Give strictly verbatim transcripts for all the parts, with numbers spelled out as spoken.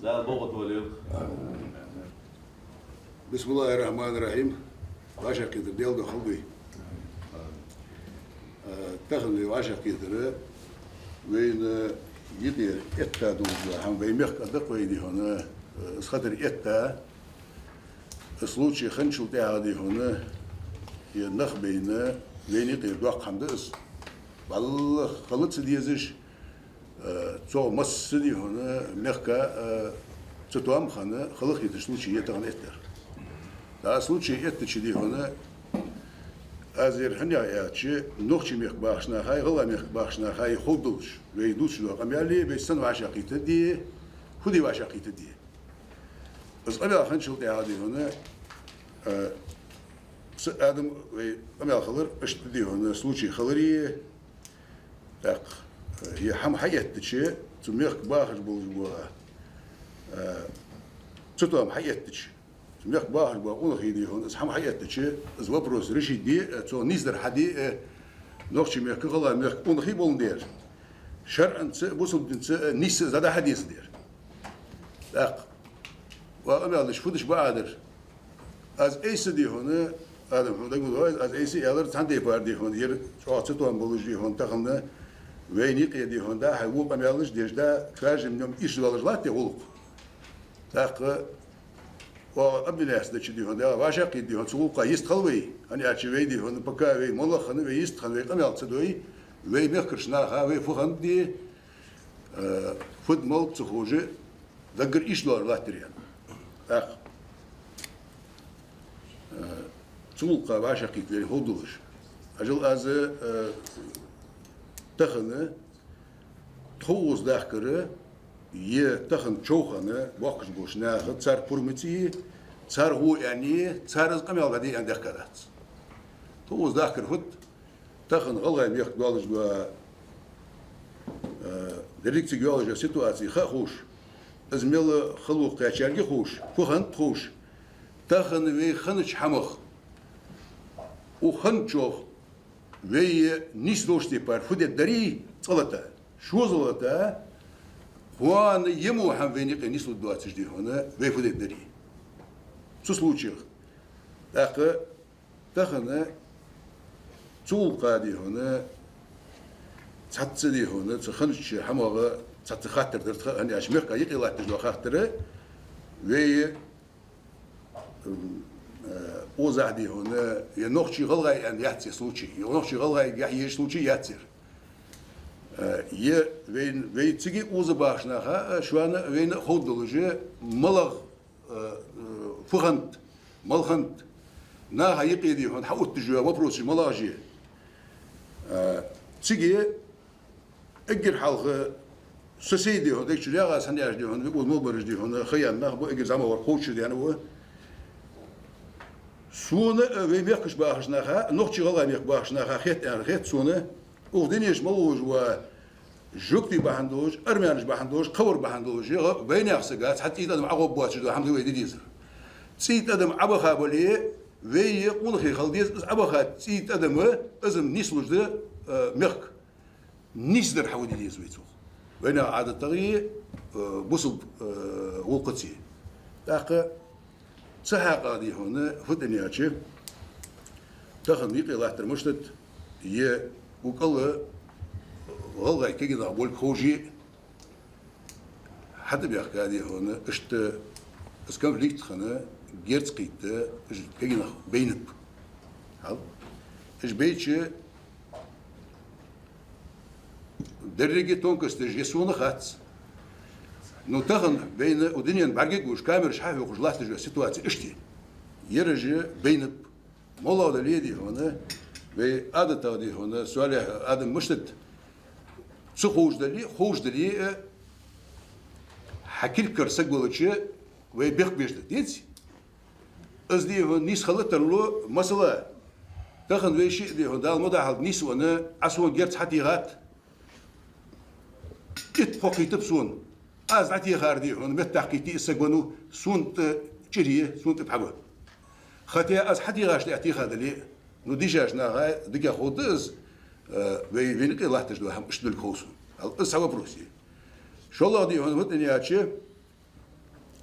Дала бокъо толийла. Бисмиллахир-рахманир-рахим. ВӀашагӀкхетар Даьла духьа хилда вай. Э, тахан вай вӀашагӀкхетар вайна юкъе этта долаш дола хӀама, вай мехка дакъа вай дий хьона, э, из хатар этта, из случай хинначул тӀехьагӀа дий хьона, е нах байна, вайна юкъера доккха хӀама да из. Валлахь, хила ца дезаш, э, цо масса дий хьона мехка, э, цатоам хинна, хала хийташ случай я тахан эттар. ТӀаккха случай эттача дий хьона, аз ер хӀана аьлча, нохчий мехка бахача нахай, гӀалгӀай мехка бахача нахай ховргдолаш, вай дувцаш дола къамаьл, вай сенна вӀашагӀкхийтаргда, фу де вӀашагӀкхийтаргда. Из къамаьл хинначул тӀехьагӀа дий хьона, э, цу Адам вай къамаьл хилар, иштта дий хьона случай хилар, тӀаккха, э, е хӀама хьаэттача, цу мехка бахаш болаш бола, э, цатоам хьаэттача, цу мехка бахаш бола къонахий дий хьона, из хӀама хьаэттача, из вопрос решить де, э, цо нийсдар хьаде, э, нохчий мехка, гӀалгӀай мехка къонахий боландаь. ШарӀаца, бусалба динца, э, нийсса из дӀадахьа дезадаь. ТӀаккха, ва къамаьл деш, фу деш ба Ӏа дар? Аз айса дий хьона, Адам, хьона дагадоагӀий, аз айса аьлар, цхьан тайпара дий хьона, ер чӀоагӀа цатоам болаш дий хьона, тахан вайна юкъе дий хьона, да, хьай во къамаьлаш деш да, каждый днём ишта долаш латт гӀулакх. ТӀаккха, о, обвинять деча дий хьона, да, вӀашагӀкхийтта дий хьона, цу гӀулакха йистхила вай, хӀана аьлча вай дий хьона, пока вай моллагӀа хинна, вай йистхинна, вай къамаьл ца дой, вай мехкарча наха, вай фу хиннад, э, фуд-малад ца ховш, даггара ишта долаш латтар ян. ТӀаккха, э, цу гӀулакха вӀашагӀкхийтта вайна ховргдолаш. Ажал аз, э, тахан тхо укхаза дахкар, е тахан чоухана бохкаш болча наха, цар пурмаци, цар гӀо аьнна, цар из къамаьл дӀаде аьнна даьхка дац. Тхо укхаза дахкар фуд, тахан гӀалгӀай мехка долаш дола, э, деррига цига йоаллаш йола ситуаци ха а ховш, из мел хало кхаьчарга а ховш, фу хиннад ховш, тахан вай хиннача хӀамах, укх хинначох вай нийсдолча тайпара фу дергдарий, цкъа-лата, шозза-лата, кхоана е во хӀама вайна юкъе нийслургдоацаш дий хьона, вай фу дергдарий. Цу случаях. ТӀаккха тахан цу гӀулакха дий хьона, цхьацца дий хьона, цу хиннача хӀамах цхьацца хаттар дар тха, хӀана аьлча мехка юкъе латташ дола хаттар, вай, м, э, укхаза дий хьона, е нохчий-гӀалгӀай аьнна яц ер случай, е нохчий-гӀалгӀайгахьа езаш случай яц ер. Э, е вайна, вай цига укхаза бахача наха, э, шоана вайна ховргдолаш, малагӀа, э, э, фу хиннад, мала хиннад, наха юкъе дий хьона хьаотташ йола вопросаш малагӀаш я. Э, цига эггара хьалха со сай дий хьона, дег чу лаьгӀа аз, хӀана аьлча дий хьона, вай укхаза мел бараш дий хьона, ха яьнна нах ба, эггара зӀамагӀвар кхоачаш даьнна ва. Сона, э, вай мехкаш бахача наха, нохчий-гӀалгӀай мехка бахача наха хет аьнна хет сона, укх дунен чу мел волаш вола жугтий бахьан долаш, армянаш бахьан долаш, кхывар бахьан долаш, е гӀа-, вайнаьха сага цхьа цӀий тӀадам ӀогӀоргбоацаш дола хӀама да вай де дезар. ЦӀий тӀадам Ӏобаха бале, вай къонахий хила деза, из Ӏобаха цӀий тӀадам, из-м нийслуш да, э, мехка. Нийсдар хьаводе деза вай цох. Вайнаьха ӀадатагӀеи, э, бусалба, э, гӀулакхацеи. ТӀаккха цу хьакъехьа дий хьона, фу да аьлча, тахан юкъе латтар мишта да, е укх кӀала гӀалгӀай кагий нах болга ховш а, хьатӀабаьхка дий хьона, иштта из конфликт хинна, герз кхийтта, уж кагий нах байнаб. Хьал? Уж байча, деррига тонкосташ я сона хац. Ну, тахан вайна укх дунен бӀаргагуш, камераш хьахьокхаш латташ йола ситуаци иштта я. Ераш байнаб. МоллагӀа дале а дий хьона, вай ӀадатагӀа дий хьона, Салихь, Адам мишта да, ца ховш дале, ховш дале а, хьа кулгагара саг велча, вай бехк беш да, деций? Из дий хьона нийса хила тарлу, масала, тахан вай шиъ дий хьона, Дала ма дахьалда, нийсвенна, Ӏа сона герз хьатехад, итт-пхи кхийтаб сона. Аз дӀатехар дий хьона, меттахкхийтте из саг венна ва, сона тӀа чӀир я, сона тӀа пхьа ба. Хотя аз хьатехаш тӀа теха дале а, ну, дийшача наха дикагӀа ховргда из, э, вай, вайна юкъе латташ дола хӀама иштта долга хов сона. Хьал, из цхьа вопрос я. ШоллагӀа дий хьона, фу да аьлча,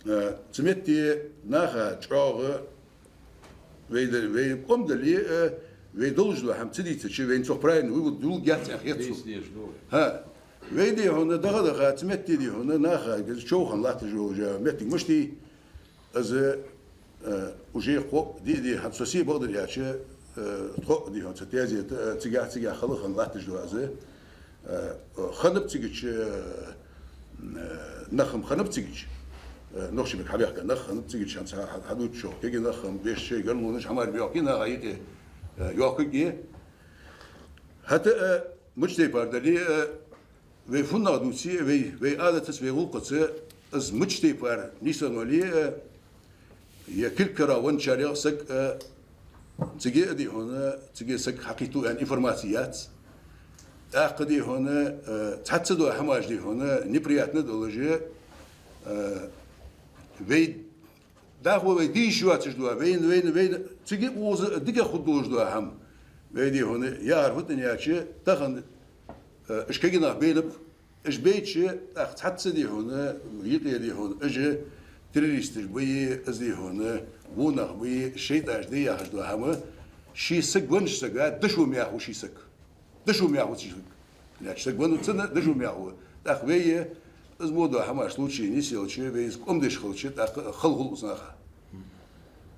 Э, цу метте наха чӀоагӀа вай да-, вай къам дале, э, вай долаш дола хӀама ца дийцача, вайна цох правильно вывод йолга яц аьнна хет сона. Дийца дезаш да. ХӀа. Вай, дий хьона, даха-даха, цу метте, дий хьона, наха, из човхан латташ йола уже моттиг мишта я, из, э, уже кхоъ, ди-, ди-, хӀанз со се бакъдар аьлча, э, кхоъ, дий хьона, цу тезета, э, цигахь-цигахь хала хинна латташ да из. Э, хиннаб цигача, э, нах-м хиннаб цигача. Э, нохчий меттала хьабаьхка нах хиннаб цигача, хӀанз хьа-, хьа-, хьадувцачох, кегий нах-м, беш шоай гаргалонаш хьамара боахкий наха юкъе, э, йоахкаргья. ХӀаьта, э, мича тайпара дале, э, вай фуннагӀа дувце, вай, вай Ӏадатаца, вай гӀулакхаца, из мича тайпара нийсвенна вале, э, е кулг кара венначарех саг, э, цига, дий хьона, цига саг хьакхийттав аьнна информаци яц. ТӀаккха, дий хьона, э, цхьацца дола хӀамаш, дий хьона, неприятно долаш, э, вай дӀахо вай де йиш йоацаш дола, вайна, вайна, вайна, цига укхаза дикагӀа хургдолаш дола хӀама. Вай, дий хьона, яхар фуд аьлча, тахан, э, уж кегий нах байнаб, уж байча, тӀаккха цхьацца, дий хьона, юкъе, дий хьона, уж террористаш ба, из, дий хьона, во нах ба, шайтӀаш да яхаш дола хӀама, ший саг веннача сага дошо мехав ший саг. Дошо мехав ший саг. Значит, саг веннав цунна, дошо мехав. ТӀаккха вай, из мо дола хӀама случай нийсъелча, вай из къоамдеш хилча, тӀаккха хала хул из наха.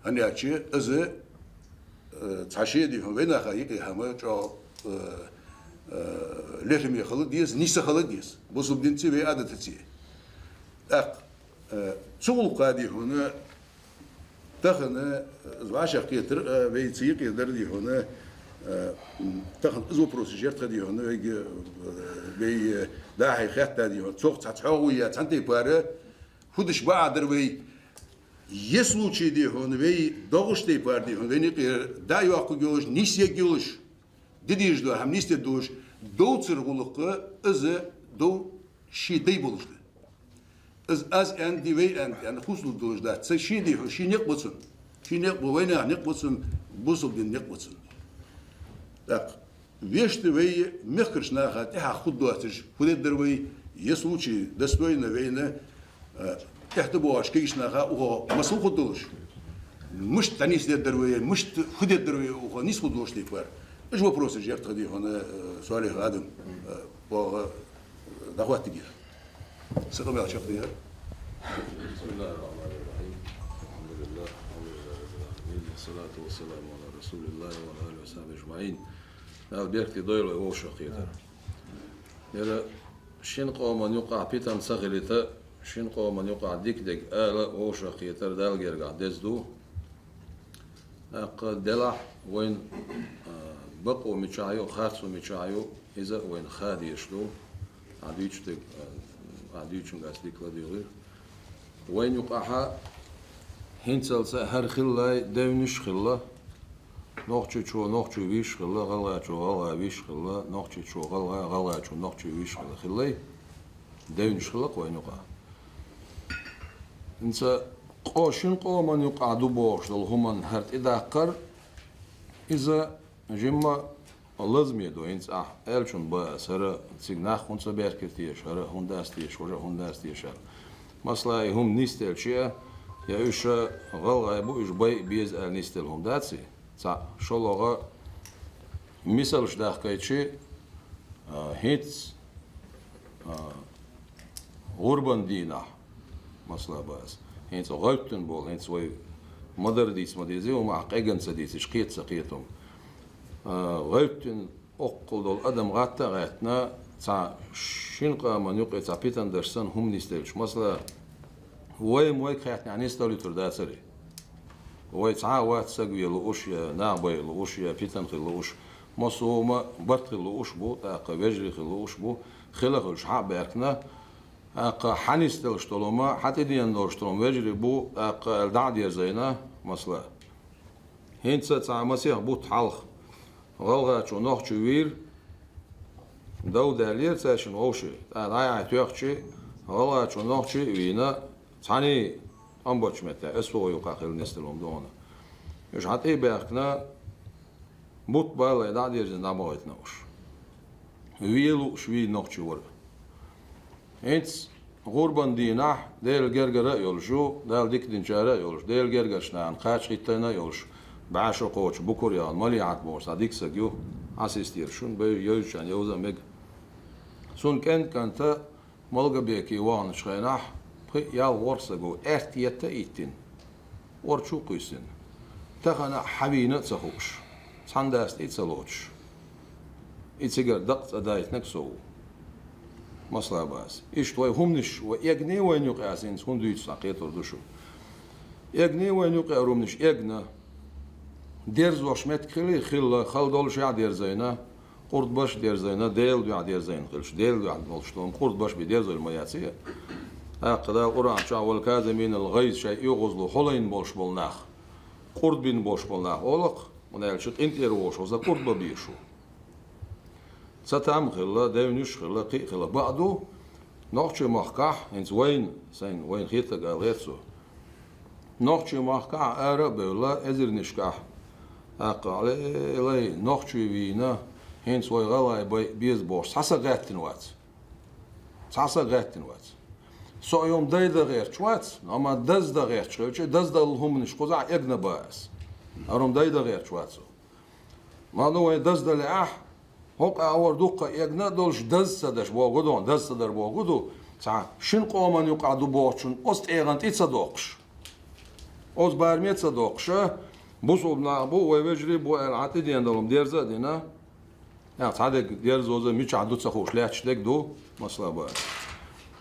ХӀана аьлча из, э, цхьа ше, дий хьона, вай наха юкъе хӀама чӀоагӀа, э, э, лерхӀаме хила деза, нийса хила деза. Бусалба динца, вай Ӏадатаца. ТӀаккха, э, цу гӀулакха, дий хьона, тахан, э, вӀашагӀкхетар, э, вай цу юкъе дар, дий хьона, э, м, тахан из вопросаш яр тха, дий хьона, вайга, э, вай, э, дӀа-хьа хаьтта, дий хьона, цох цхьа чӀоагӀо я, цхьан тайпара фу деш бакъахьа дар вай. Е случай, дий хьона, вай догӀаш тайпара, дий хьона, вайна юкъера дӀа а йоаккхаргйолаш, нийсъергйолаш, де дезаш дола хӀама нийсдергдолаш, довцара гӀулакх, из дов ший дай болаш да. Из аз аьннад, вай аьннад аьнна хувцалургдолаш дац. Цу ший, дий хьона, ший никъ ба цун. Ший никъ ба, вайнаьха никъ ба цун, бусалба дина никъ ба цун. ТӀаккха вешта вай мехкарча наха тӀехьа хургдоацаш, фу дергдар вай, е случай достойно вайна, э, тӀехьтӀабоагӀача кегийча наха укхо масал хургдолаш. Мишта дӀанийсдергдар вай, мишта фу дергдар вай укхо нийса хургдолаш тайпара. Уж вопросаш яр тха, дий хьона, э, Салих Адам, э, оаха, э, дӀахоттаргьяр. Са къамаьл чакхдир. بسم الله الرحمن الرحيم. الحمد لله. الحمد لله رب العالمين. والصلاة والسلام على رسول الله وعلى آله وصحبه أجمعين. Дала беркате дойла вай вовшахкхетар. Ер шин къаман юкъахь питана ца хилийта, шин къаман юкъахь дика дерг ала вовшахкхетар Далла гергахь деза ду. ТӀаккха делахь вайна, а, бакъо мичахь ю, харцо мичахь ю, иза вайна ха дезаш ду. Ахь дуьйцуш дерг, а, ахь дуьйцучунгахь ас дика ладугӀур. Вайна юкъахь хӀинцалца хӀара хиллай девнаш а хилла, нохчочо нохчо вийш а хилла, гӀалгӀачо гӀалгӀа вийш а хилла, нохчочо гӀалгӀа, гӀалгӀачо нохчо вийш а хилла, хиллай девнаш хилла-кх вайна юкъахь. ХӀинца къо-, шин къоман юкъахь ду бохуш долу хӀуманна хӀара тӀедаккхар, иза жимма лазаме ду, хӀинца ахь аьллачунна бан ас, хӀара цига нах хӀунда ца баьхкира теша, хӀара хӀунда дац теша, важа хӀунда дац теша аьлла. Масала, и хӀума нисделча, я уьш гӀалгӀай бу, уьш бай а беза аьлла нисделла хӀума дац и? Цхьаъ, шолгӀа мисалш дахкайчи, а, хӀинца, а, гӀурбан дийнахь, масала бан ас, хӀинца гӀевттина болу, хӀинца вай ма-дарра дийца ма дезий, хӀума ахь къеган ца дийцича, кхета ца кхета хӀума. А, гӀевттина оккхул долу адам гӀатта а гӀаьттина, цхьа шин къаман юкъе цхьа питана даш санна хӀума нисделча, масала, вай-м вайга хаьттинехь нисдала юьтур дацара и. Вай цхьа а вац саг вен лууш, я нах бай лууш, я питана хила лууш. Массо а хӀума барт хила лууш бу, тӀаккха вежарий хила лууш бу, хила хуьлуш хьа а баьхкина, тӀаккха хьан нисделлаш долу хӀума, хьан тӀедеана долуш долу хӀума вежарий бу, тӀаккха аьлла дӀа а дерзийна, масала. ХӀинца цхьа масех бутт хьалха гӀалгӀачо нохчо вийра, дов даьллера цаьршинна вовшийн. ТӀаккха дӀай-хьай тоьхчи, гӀалгӀачо нохчо а вийна, цхьаьний а омбочу меттехь, СВО юкъахь хилла нисделла хӀума ду хьуна. Уьш хьан тӀе а баьхкина, бутт балале дӀа а дерзийна дӀабахийтина уьш. Вен лууш вийна нохчо вара. ХӀинца гӀурбан дийнахь Делан гергара а йолуш ю, Дала дика динчара а йолуш, Делан гергарчу нахана кхача хӀиттийна а йолуш, бӀе шо кхочу Букур яхна Малихьат бохуш цхьа дика саг ю, хьан сестира шуна бевзачарна йовза а мега. Цунна кӀент-кӀанта Малгобеке вахначу хенахь, пхи-ялх ворхӀ саго аьрта етта а йиттина, орчу а кхуьйсина, тахана а хьан вийна а ца хууш, цхьана дас тӀе а ца лоцуш, и цигара дакъа цӀа дайтинарг со ву. Масала боху ас. Иштта вай хӀуманаш, вай эгний вайна юкъа ас хӀинца хӀунда дуьйцу, сан кхетар ду шу. Эгний вайна юкъа хӀуманаш эгна. Дерзош меттиг хили, хилла, хала долуш а дерзийна, къурд беш а дерзийна, Делан дуьхьа дерзийна хилча, Делан дуьхьа долуш долу къурд беш бен дерзийна ма яц и. ТӀаккха Дала Къуръан чохь: «Вал казиминал гӀайз», шайн оьгӀазло хьулийна болуш болу нах, къурд бина болуш болу нах олу-кх, хӀунда аьлча къинтӀера волуш хӀоза къурд бан безаш ву. Ца там хилла, девнаш хилла, кхин а хилла. Бакъ ду, нохчийн махкахь, хӀинца вайна, сайна, вайна хетарг ала гӀерта со. Нохчийн махкахь ара а бевлла, эзарнашкахь, тӀаккха, ле-, лай, нохчий вийна, хӀинца вай гӀалгӀай байа беза бохуш, цхьа саг гӀаьттина вац. Цхьа саг гӀаьттина вац. Со а йома дайдан гӀерташ вац, амма даздан гӀерташ хилча, даздалла хӀуманаш кхузахь эгна бан ас. ХӀара хӀума дайдан гӀерташ вац со. Ма ду вай даздаллехь, хӀокху агӀор дуккха эгна а долуш, даз ца даш боху ду, даз ца дар боху ду, цхьа шина къоман юкъахь ду бохучун оцу тӀегӀан тӀе ца доккхуш. Оцу бараме ца доккхуш, бусулба нах бу, вай вежарий бу аьлла, хьан тӀедена долу хӀума дерза а дина, тӀаккха цхьа дерг дерзоза мичахь ду ца хууш лаьтташ дерг ду, масала бан.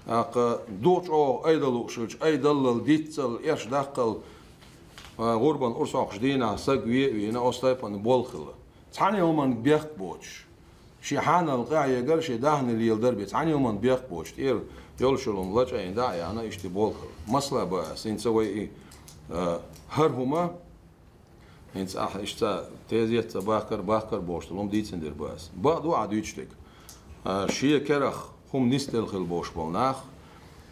ТӀаккха ду чӀогӀа айда лууш хилча, айдаллал, диццал, эш даккхал, а, гӀурбан урсокхуш дийнахь саг ве а вийна, оцу тайпана болх хилла. Цхьана хӀуманна бехк боцуш, шен хьанал къахьегар, шен даьхни леладар бен, цхьана хӀуманна бехк боцуш, тӀера йолуш йолу хӀума лачкъийна дӀа а яхна, иштта болх хилла. Масала бан ас, хӀинца вай и, а, хӀара хӀума, хӀинца ахь иштта тезет ца бахкар, бахкар бохуш долу хӀума дийцина дер бан ас. Бакъ ду ахь дуьйцуш дерг. А, шен керах хӀума нисделла хила бохуш болу нах,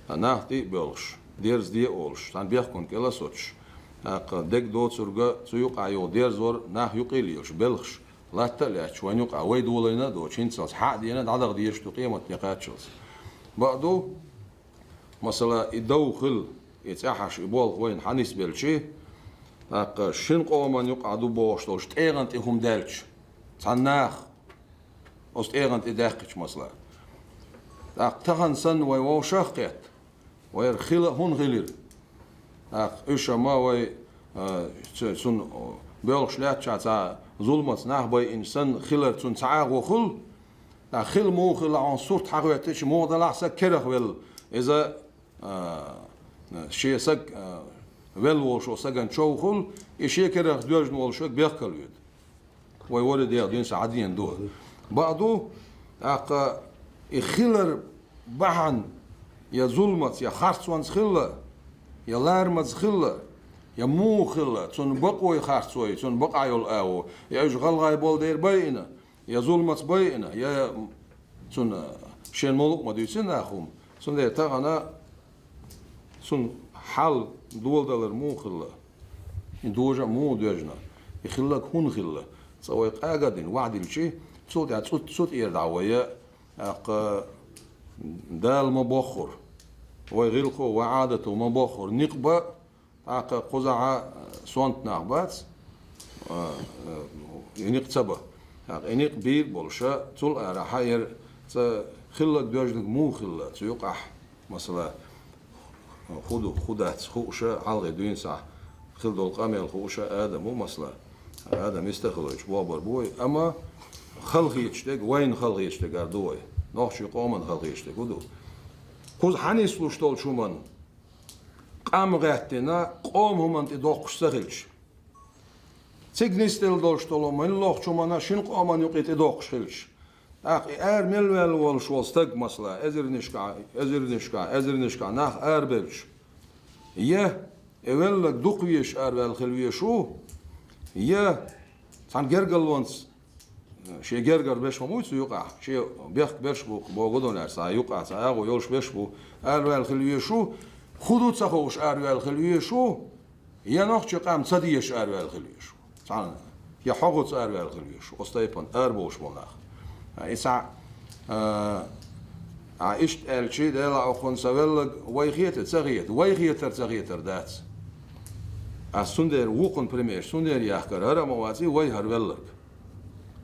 а, нах тӀе а боьлхуш, дерзаде а олуш, цхьана бехкана кӀел а соцуш, тӀаккха дерг доцург а, цу юкъахь йолу дерзор нах юкъе а лелаш, белхаш, латта а лаьтташ, вайна юкъахь вай долийна а доцуш, хӀинццалц хьа а деана, дӀадахьа дезаш ду къематде кхаччалц. Бакъ ду, масала, и дов хила, и цӀехьаш, и болх вайна хьан нисбелчи, тӀаккха шина къоман юкъахь ду бохуш долуш тӀегӀан тӀе хӀума даьлча, цхьана наха оцу тӀегӀан тӀе даьккхича, масала. ТӀаккха тахана санна вай вовшах а кхетта, вайра хила а хӀунда хилира? ТӀаккха уьш а ма вай, а, цу-, цунна боьлхуш лаьттача цхьа зуламаца нах байина санна хилар цунна цхьа агӀо хуьлу, ТӀаккха хила муха хилла хьуна сурт хьахӀоьттича, муха далахь саг керах велла. Иза, а, шен саг, а, велла волуш волу сагана чов хуьлу, и шен керах доьжна волуш верг бехкалвоьду. Вай вара деха дуьйна сан хьан дена ду. Бакъ ду, тӀаккха и хилар бахьана я зуламаца, я харцонца хилла, я ларамаза хилла, я муха хилла, цунна бакъой харцой, цунна бакъахь йолу агӀо, я уьш гӀалгӀай болу дера байина, я зуламаца байина, я цунна шен молу а ма дуьйцина нах хӀума. Цундела тахана цунна хьал доладалар муха хилла, и дожа а муха доьжна, и хилларг хӀунда хилла, цкъа вай къага а дина, ваьхьа дилчи, цул тӀаьхьа цу, цу тӀера дӀа вай, тӀаккха Дала ма боххура, вай гӀиллакхо, вай Ӏадато ма боххура, никъ бан, тӀаккха кхузахьа сонта нах бац, а, а, и никъ ца бан. ТӀаккха и никъ бийр а болуша, цул арахьа яра цкъа хилларг доьжнарг муха хилла, цу юкъахь, масала, хӀун ду, хӀун дац хууша, хьалхе дуьйна сахь хила долу къамел хууша Адам ву, масала. Адам йист а хилийтуш бохург бу вай. Амма халахеташ дерг, вайна халахеташ дерг ара ду вай. Нохчийн къоманна халахеташ дерг хӀун ду? Кхуза хьан нислуш долчу хӀуманна къам гӀаьттина, къоман хӀуманна тӀе доккхуш ца хилча. Цига нисделла долуш долу мел лохучу хӀуманна шина къоман юкъе тӀедоккхуш хилча. ТӀаккха и ара мел ваьлла волуш волу стаг, масала, эзарнашкахь, эзарнашкахь, эзарнашкахь нах арабевлча. Я и велларг дукха везаш араваьлла хила везаш ву, я цхьана гергарлонца шен гергара берш ма буй цу юкъахь, шен бехк берш бу, богу донара, цхьа юкъахь, цхьа агӀо йолуш берш бу, араваьлла хила везаш ву, хӀун ду ца хууш араваьлла хила везаш ву, я нохчийн къам ца дезаш араваьлла хила везаш ву. Цхьана, я хьогӀаца араваьлла хила везаш ву, оцу тайпана арабовлуш болу нах. А, и цхьа, а, А иштта аьлча, Дала Ӏохун са веллаг вай хета, ца хета, вай хетар, ца хетар дац. Ас цундера вукхун примерш, цундера яхкар, хӀара а ма вац, вай хӀара велларг.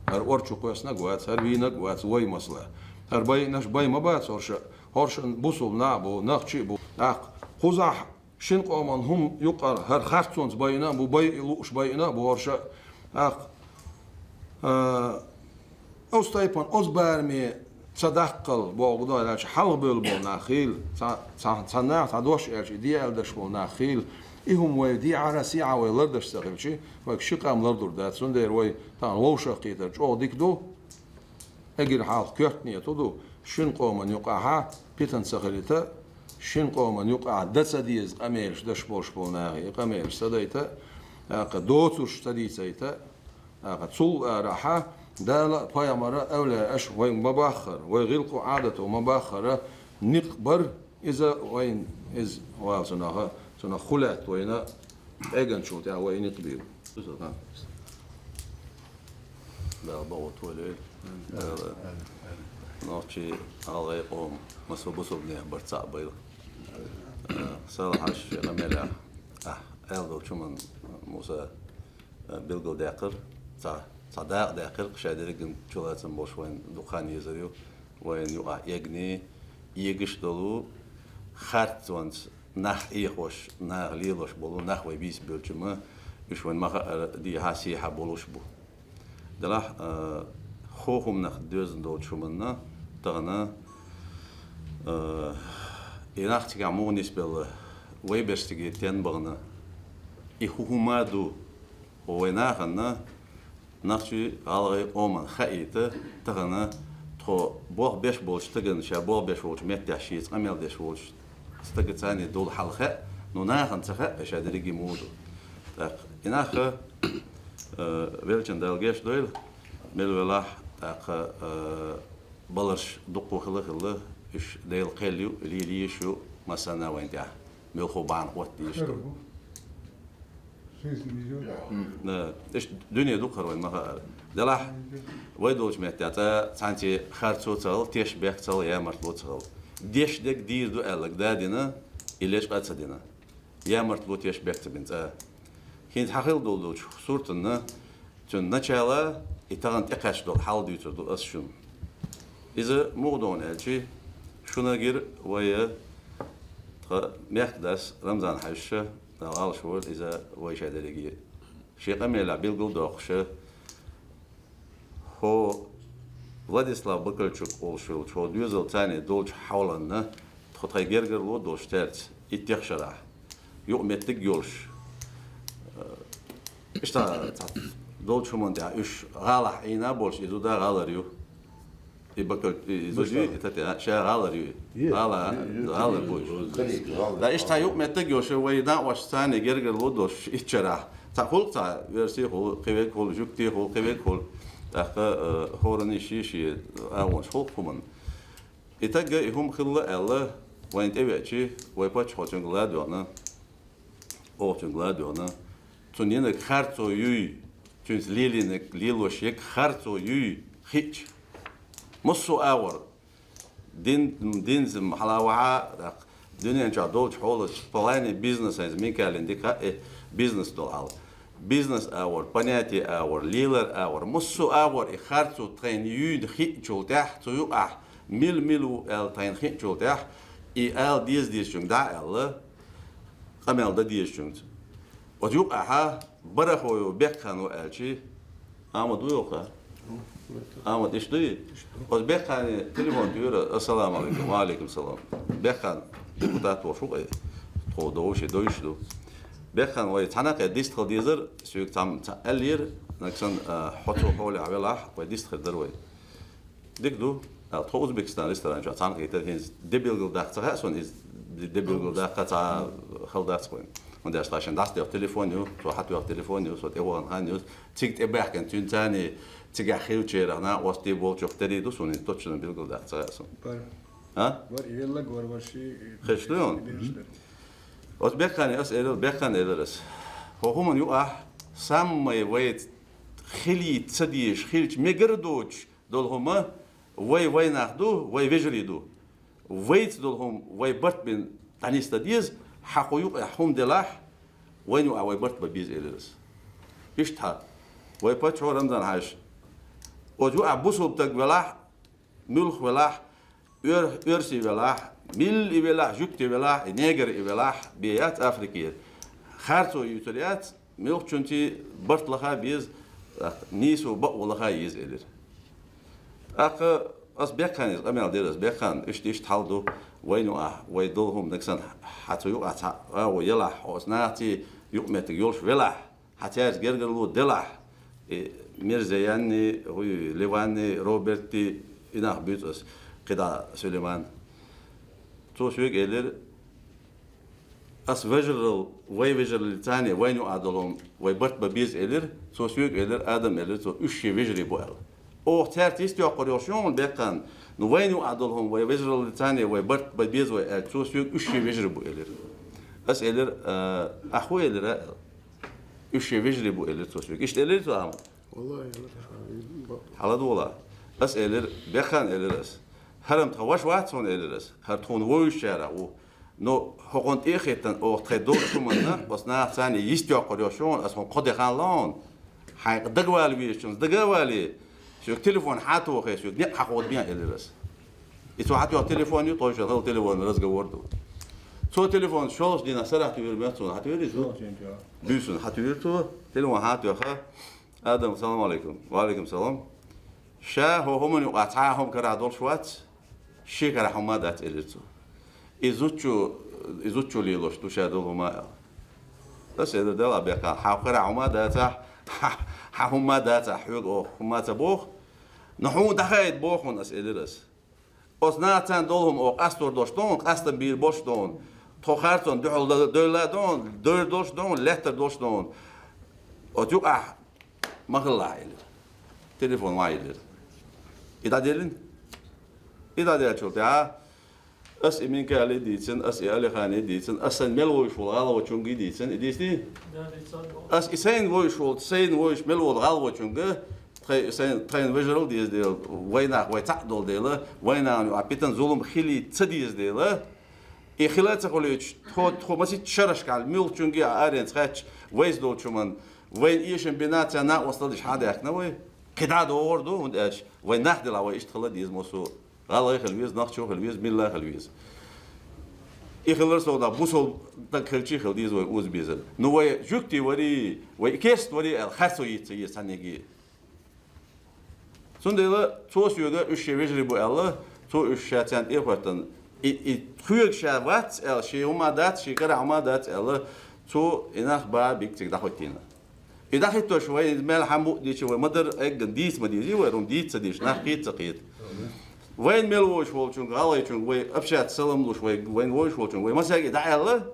ХӀара орчу кхоьснаг вац, хӀара вийнаг вац, вай масала. ХӀара байинаш бай ма бац, хӀорша, хӀоршан бусул нах бу, нахчи бу. ТӀаккха кхузахь шин къоман хӀума юкъара хӀара харцонца байина а бу, бай и лууш байина а бу хӀорша. ТӀаккха, а, оцу тайпана оцу бараме ца даккхал боху ду аьлча, хьалха бевлла болу нах хийла, цхьа, цхьа, цхьа нах, цхьа дош аьлча, и де аьлла даш болу нах хийла. И хӀума вай дехьара, сехьа вай лардаш ца хилча, вайга ши къам лардур дац. Цундела вай тахана вовшах кхетар чӀогӀа дика ду. Эггара хьалха коьртанету ду, шин къоман юкъахьа питана ца хилийта, шин къоман юкъахьа дан ца деза къамелаш даш болуш болу нахе и къамелаш ца дайта, тӀаккха доцурш ца дийцайта, тӀаккха цул арахьа Дала а, пайхамара а, эвлаяаш вайга ма баххара, вай гӀиллакхо, Ӏадато ма баххара, никъ бар, иза вайна, иза вала цунах, цунах хулаьтта вайна, эган чул тӀехь вай никъ бийр. Дала боху тхо ле. Дала. Нохчий, гӀалгӀай къоман, массо бусулба нехан барт цхьаъ байла. Э, Сала хьаша шен къамелехь, ахь аьлла долчу хӀуманна Муса, э, билгалдаьккхира, цхьа, цхьа дакъа даьккхира, ша дерриган чулацам болуш вайн дукха хан езар ю, вайн юкъахь эгний, эгаш долу, харцонца нах Ӏехош, нах лелош болу нах вай бийца бевлча ма, уьш вайн ма хаара дехьа-сехьа болуш бу. Делахь, а, хӀокху хӀуманах доьзна долчу хӀуманна тахана, а, и нах цигахь муха нисбелла, вай берш цига тен бахана, и хӀу хӀума ду, хӀо вай нахана, нохчий, гӀалгӀай къоман хаийта, тахана тхо болх беш болчу стагана ша болх беш волчу меттехь шеца къамел деш волчу стага царний долу хьал хаьа, но нахана ца хаьа, ша дерриге муха ду. ТӀаккха и нах, э, веллачун Дала гечдойла, мел велахь, тӀаккха, э, баларш дуккха хила а хилла, уьш Делан кхел ю, лелийш ю, массарна а вайн тӀехь муьлхха бахьана хӀотта дезаш ду. М, да, иштта дуьне ду-кх хӀара вайн ма хаара. Делахь, вай долчу меттехь цкъа цхьаьнца харцо ца хилла, тешнабехк ца хилла, ямартло ца хилла. Деш дерг дийр ду аьлларг да дина, и лечкъа а ца дина. Ямартло, тешнабехк ца бина цкъа. ХӀинца хьан хилла долу долчу суртанна, цуьнан начала и тахана тӀекхаьчна долу хьал дуьйцур ду ас шуна. Иза муха ду аьлчи, шуна гира вай, тхан мехкадас Рамзан хьаьжча, Дала гӀалаш войла, иза вай ша дерриге шен къамелехь билгал а доккхуша, хӀо Владислав Бакальчук олуш йолчу хӀо доьзал царний долчу хьоланна, тхо тхайн гергарло а долуш цаьрца иттех шарахь, юкъаметтиг а йолуш, э, иштта цхьа долчу хӀуманна тӀехь уьш гӀалахь Ӏийна а болуш, и зуда гӀалара ю. И бакал, и, и зуда ю, и тата, ша гӀалара ю. ГӀала, гӀалара бу уьш. Да, иштта цхьа юкъаметтиг а йолуш, вай накъосташца царний гергарло а долуш итт шарахь. Цхьа хуьлу-кх цхьа верси хуьлу, кхин верг хуьлу, жуьгти хуьлу, кхин верг хуьлу. ТӀаккха, э, хӀоранна шен-шен агӀонаш хуьлу-кх хӀуманна. И тагга и хӀума хилла аьлла, вайна тӀевеачи, вай паччахьо цуьнга ладоьгӀна, оха цуьнга ладоьгӀна. Цунна йинарг харцо юй, цуьнца лелийнарг, лелош ерг харцо юй хиъча, массо а агӀор, дин, динца хьала вахьа, тӀаккха дуьнен чохь долчу хьолаца, плане бизнеса, хӀинца Микалин дика хаьа, э, бизнес долу хьал. Бизнес агӀор, понятие агӀор, лелар агӀор, массо а агӀор и харцо тхайна юйна хиъначул тӀаьхьа, цу юкъахь мила-мила ву аьлла тхайна хиъначул тӀаьхьа, и ала деза дезачуьнга дӀа а аьлла, къамел дан дезачуьнца. Оцу юкъахьа Барахой Бекхан ву аьлчи, Ахмад ву йоху? Ахмад, иштта дуй? Оцу Бекхане телефон туьйра, ассаламу алейкум, ва алейкум салам. Бекхан депутат волуш ву-кх, тхо довуш и довуш ду. Бекхан, вай цхьаьна а кхе дистхила дезар, соьга цхьамма цхьаъ аьллера, нагахь санна, а, хьо цу хьолехь велахь, вай дистхир дара вай. Дика ду, аьлла, тхо Узбекистан ресторан чохь цхьаьна хетара, хӀинца де билгал даккха ца хаьа суна, иза де билгал даккха цхьа хала дац вайн. ХӀунда аьлча тхаьшна дӀасадоьху телефон ю, цо хьатоьху телефон ю, со тӀевахана хан ю, цига тӀебаьхкина цуьнан царний цигахь хиллачарах накъостий болчух терий ду суна, иза точно билгал даккха ца хаьа суна. Бар. А? Бар, и веллаг вар, вар ши. Хезаш ду хьуна? Оцу Бекхане ас элира, Бекхан элира ас. ХӀо хӀуманна юкъахь саммай вай хилийта ца дезаш хилча мегар а доцуш долу хӀума вай, вай нах ду, вай вежарий ду. Вайца долу хӀума вай барт бина дӀанисдан деза, хьан кху юкъа хӀума делахь, вайна юкъахь вай барт бан беза, элира ас. Иштта хьа, вай паччахьо Рамзан хьаьжа, оцу юкъахь бусулба стаг велахь, муьлхха велахь, оьр-, оьрси велахь, милла и велахь, жуьгти велахь, и негр и велахь, бен яц Африкера. Харцо юьйцур яц, муьлххачуьнца барт лаха беза, тӀаккха нийсо, бакъо лаха еза, элира. ТӀаккха ас Бекханна иза къамел дира, ас Бекхан, иштта, иштта хьал ду, вайна юкъахь, вай долу хӀума нагахь санна, хьан цу юкъахь цхьа агӀо елахь, хьо ас нахаца юкъаметтиг йолуш велахь, хьан цаьрца гергарло делахь, и Мирзаянни, хӀуй, Ливанни, Роберти, и нах буьйцу ас, кхидӀа Сулейман. Цо соьга элира, ас вежарал, вай вежараллица цхьаьна вайна юкъахь долу хӀума вай барт бан беза, элира, цо соьга элира, Адам, элира цо, уьш шен вежарий бу аьлла. Оха цаьрца йист йоккхур йолуш ю хьуна, Бекхан, ну вайна юкъахь долу хӀума вай вежараллица цхьаьна вай барт бан беза вай аьлла, цо соьга уьш шен вежарий бу элира. Ас элира, а, ахь хӀун элира аьлла? Уьш шен вежарий бу элира цо соьга. Иштта элира цо, Ахьмад? Валлахи, валлахи. ХьаладогӀал. Ас элира, Бекхан, элира ас. ХӀара-м тхан ваша вац хьуна, элира ас. ХӀара тхуна вовзуьйтучарах ву. Но хӀокхунна тӀе а хӀиттина, оха тхайн долчу хӀуманна оцу нахаца цхьаьна йист йоккхур йолуш ю хьуна, ас хьуна кхо де хан ло хьуна. Хьайна дагавала везачунна дагавале, соьга телефон хьан а тохий, соьга некъ хьан кховда бен, элира ас. И цо хьатоьхна телефон ю, тхойшинна хала телефон разговор ду. Цо телефон шолгӀачу дийнахь сарахь туьйхира моьтту суна, хьан туьйхира иза? Буьйсанна хьан туьйхира цо, телефон хьан а тоьхна. Адам, салам алейкум. Ва алейкум салам. Ша хӀокху хӀуманна юкъахь цхьа а хӀума карахь долуш вац, шен карахь хӀума а дац, элира цо. И зудчо, и зудчо лелош ду ша долу хӀума аьлла. Ас элира, делахь, Бекхан, хьан карахь хӀума а дацахь, хьан хӀума а дацахь, хьоьга оха хӀума а ца боху. Но хьуна дӀахаийта боху хьуна ас, элира ас. Оцу нахаца цхьаьна долу хӀума оха къастор долуш ду хьуна, къастам бийр болуш ду хьуна. Тхо харцонна дуьхьал девлла ду хьуна, девр долуш ду хьуна, лаьттар долуш ду хьуна. Оцу юкъахь ма хилалахь, элира. Телефон ма йиллира. И дӀаделлина? И дӀаделлачул тӀаьхьа ас и Минкале дийцина, ас и Алихане дийцина, ас сайн мел вовзуш волу гӀалгӀачуьнга дийцина, и дийцина? Ас и сайна вовзуш волу, сайна вовзуш мел волу гӀалгӀачуьнга, тхай-, сайн, тхайна вежарал а деза дела, вайнах вай цхьаъ долу дела, вайнахана юкъахь питана зулам хилийта ца деза дела, и хила а ца хуьлуьйтуш, тхо, тхо масийтта шарашкахьа муьлххачуьнга а аренца хаьттича, вайца долчу хӀуманна, вайна эшам бина, царна накъосталла деш хьан а даьхкина вай? КхидӀа а догӀур ду, хӀунда аьлча вай нах делахь, вай иштта хила а деза массо а. ГӀалгӀай хила веза, нохчо хила веза, милла хила веза. И хилар совнах бусалба стаг хилчий хила деза вай оза безар. Ну, вай жуьгти варий, вай керста варий аьлла, харцо йийца ца еза цхьаннега. Цундела цо соьга уьш шен вежарий бу аьлла, цо уьш ша царна тӀе а хӀоьттина, и, и тхоьга ша вац аьлла, шен хӀума дац, шен карахь хӀума дац аьлла, цо и нах бан бикцига дӀахӀоьттина. И дӀахӀиттош вай, иза мел хьан бу а дийцича, вай ма-дарра эгган дийца ма дезий вай, хӀума дийца ца дезаш, нах кхета ца кхета. Вайна мел вовзуш волчуьнга, гӀалгӀайчуьнга вай общаться, салам луш, вай, вайна вовзуш волчуьнга вай масеге дӀааьлла.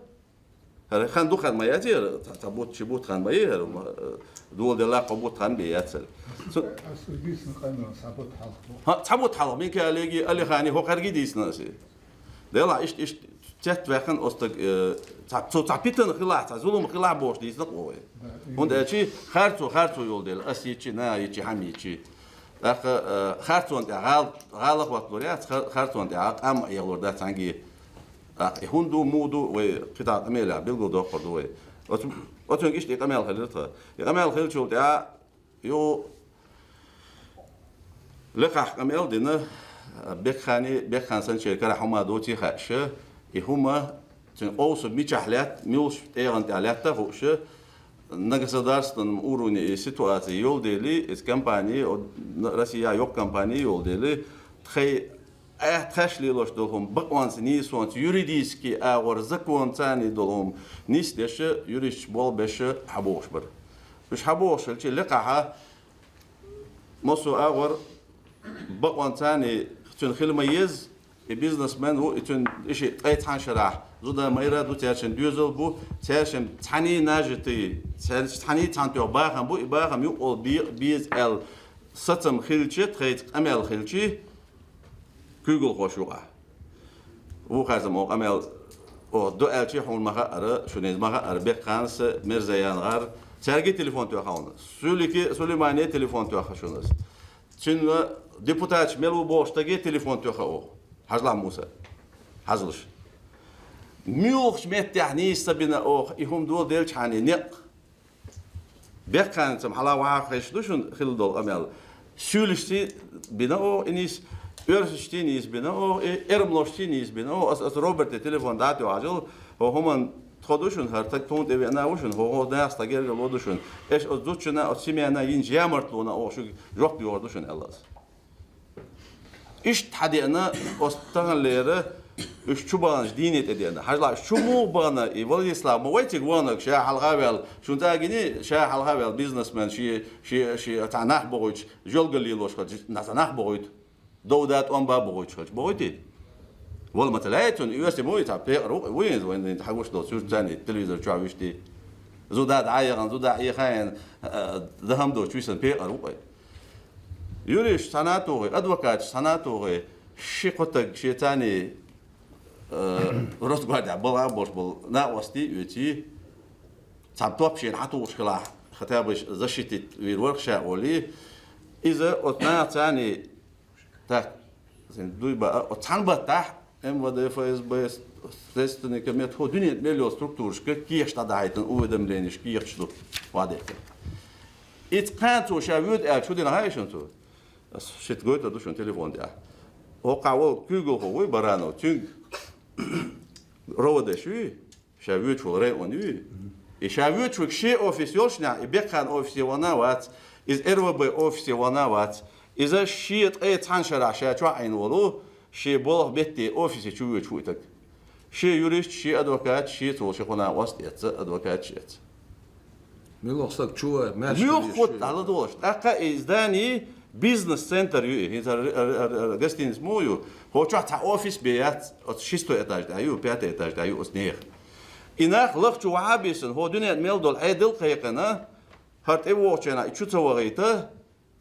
ХӀара хан дукха хан ма яц хӀара, цхьа, цхьа бутт, ши бутт хан ма ю хӀара, ма, э, доладелла кхо бутт хан бен яц хӀара. Цу- Ас дийцина къамел цхьа бутт хьалха. ХӀа, цхьа бутт хьалха, Минкалеги, Алихани, хӀокхаьрги дийцина ас. Делахь, иштта, иштта цецваьккхина оцу стаг, э, цхьа, цо цхьа питана хилахь, цхьа зулам хилахь бохуш дийцина-кх вай. Да, и- ХӀунда аьлча харцо, харцо йолу дела, ас йичи, наха йичи, хьан йичи. ТӀаккха, э, харцонна тӀехь гӀал-, гӀала хӀотталур яц, хар-, харцонна тӀехь къам а эгӀалур дац цхьаьнгге. ТӀаккха и хӀунда ду, муха ду, вай кхидӀа къамелехь билгалдоккхур ду вай. Оцу-, оцуьнга иштта и къамел хилира тхан. И къамел хилчул тӀаьхьа юха лекхахь къамел а дина, Бекхани, Бекхан санначеран карахь хӀума доций хаьаш, и хӀума цуьнан къовсам мичахь лаьтта, муьлхачу тӀегӀан тӀехь лаьтта а хууш, на государственном уровне и ситуация йолу дела, иза компани, о, на-, Россияхь йоккха компани йолу дела, тхайн Аьтта хьаьш лелош долу хӀума бакъонца, нийсонца, юридически агӀор, законца царний долу хӀума нисдеш, юристаш болх беш хьабохуш бара. Уьш хьабохуш хилча, лекхахь массо а агӀор бакъонца царний цуьнан хила ма еза, и бизнесмен ву, и цуьнан и шиъ ткъе цхьана шарахь зуда-майра ду, цаьршинна доьзал бу, цаьршинна цхьаьний нажитий, цаьршинна цхьаьний цхьана тоьхна бахам бу, и бахам юкъа бе-, беза аьлла сацам хилча, тхайца къамел хилча, куьйгалхоша юкъахь. Вукхарзам оха къамел, оха ду аьлча, хьуна ма хаъара, шуна иза ма хаъара, Бекханас а, Мирзаяна гӀар. Цаьрга телефон тоьхна хьуна. Сулики-, Сулеймане телефон тоьхна шуна ас. Цуьнан депутаташ мел ву бохучу стаге телефон тоьхна оха. Хьажлахь, Муса. Хьажалаш. Муьлхача меттехь нийса ца бина оха, и хӀума доладелчхьана некъ. Бекханца хьала ваха хезаш ду шуна хилла долу къамел. Суьйлашций бина оха и нийса, оьрсашций нийса бина оха и, эрмалошций нийса бина оха. Ас, ас Роберте телефон дӀа а тоьхьажал, хӀо хӀуманна тхо ду шуна, хӀара таг тхуна тӀе веана ву шуна, хӀо, хӀо нахаца гергарло ду шуна. Эш оцу зудчунна, оцу семьяна йинчу ямартлонна оха шуьга жоп йохур ду шуна, аьлла ас. Иштта хьадеана оцу таханлера уьш чу баханчу дийне тӀе деана. Хьажал, уьш чу муха бахана, и Владислав ма вай цига ваханарг, ша хьалха а ваьлла, шуна цӀа а гиний, ша хьалха а ваьлла бизнесмен, шен, шен, шен цхьа нах бохуьйтуш, жоьлгал лелош хилча, цхьа нах бохуьйту. Дов да, тӀом ба бохуьйтуш хилча, бохуьйтий? Вала ма ца лаьий цунна, и оьрси ма вуй, цхьа пекъар ву-кх, вуй иза вайна хьагуш долу суьртаца царна телевизор чохь вуьшти. Зуда дӀа а яхана, зуда Ӏехийна, а, дахам доцуш висина пекъар ву-кх. Юристаш цхьана а тухий, адвокаташ цхьана а тухий, ши-кхо таг шен царний, а, Росгвардехь балха а болуш болу накъостий а оьций, цхьа топ шена хьан тухуш хилахь, хотя бы защитить вийр вара ша олий, иза оцу наха царний, так, дуй баа, оцу цхьана баттахь М В Д, Ф С Б, Следственный комитет, хӀо дуьнен мел йолу структурашка кехаш дӀадахьийтина, уведомленеш кехаш ду, вадехкина. Иза кхана цо ша воьду аьлла, чу дина хьаьшина цо? Ас шийтта гойтур ду шуна телефон тӀехь. ХӀокхахь волу куьйгалхо вуй Баранов, цуьнга РОВД-ш юй, ша воьдуш волу район юй. И ша воьдуш верг шен офис йолушехь, и Бекхан офисе вахана а вац, иза Р В Б офисе вахана а вац. Иза шен ткъе цхьана шарахь ша чохь Ӏийна волу, шен болх бетте офисе чу воьдуш ву и таг. Шен юристаш, шен адвокаташ, шен цо ши-кхо накъост эцца, адвокаташ эцца. Муьлха стаг чу ван, маьрша Муьлха хӀотта дӀаладогӀуш. ТӀаккха и здани бизнес-центр ю и. ХӀинца р-, р-, р-, р-, гостиница муха ю? ХӀокху чохь цхьа офис бен яц, оцу шестой этаж тӀехь ю, пятый этаж тӀехь ю оцу нехан. И нах лаха чу вахьа а бисина, хӀо дуьнен мел долу Ӏедал а кхайкхина, хӀара тӀе вогӀучу хенахь и чу ца вахийта,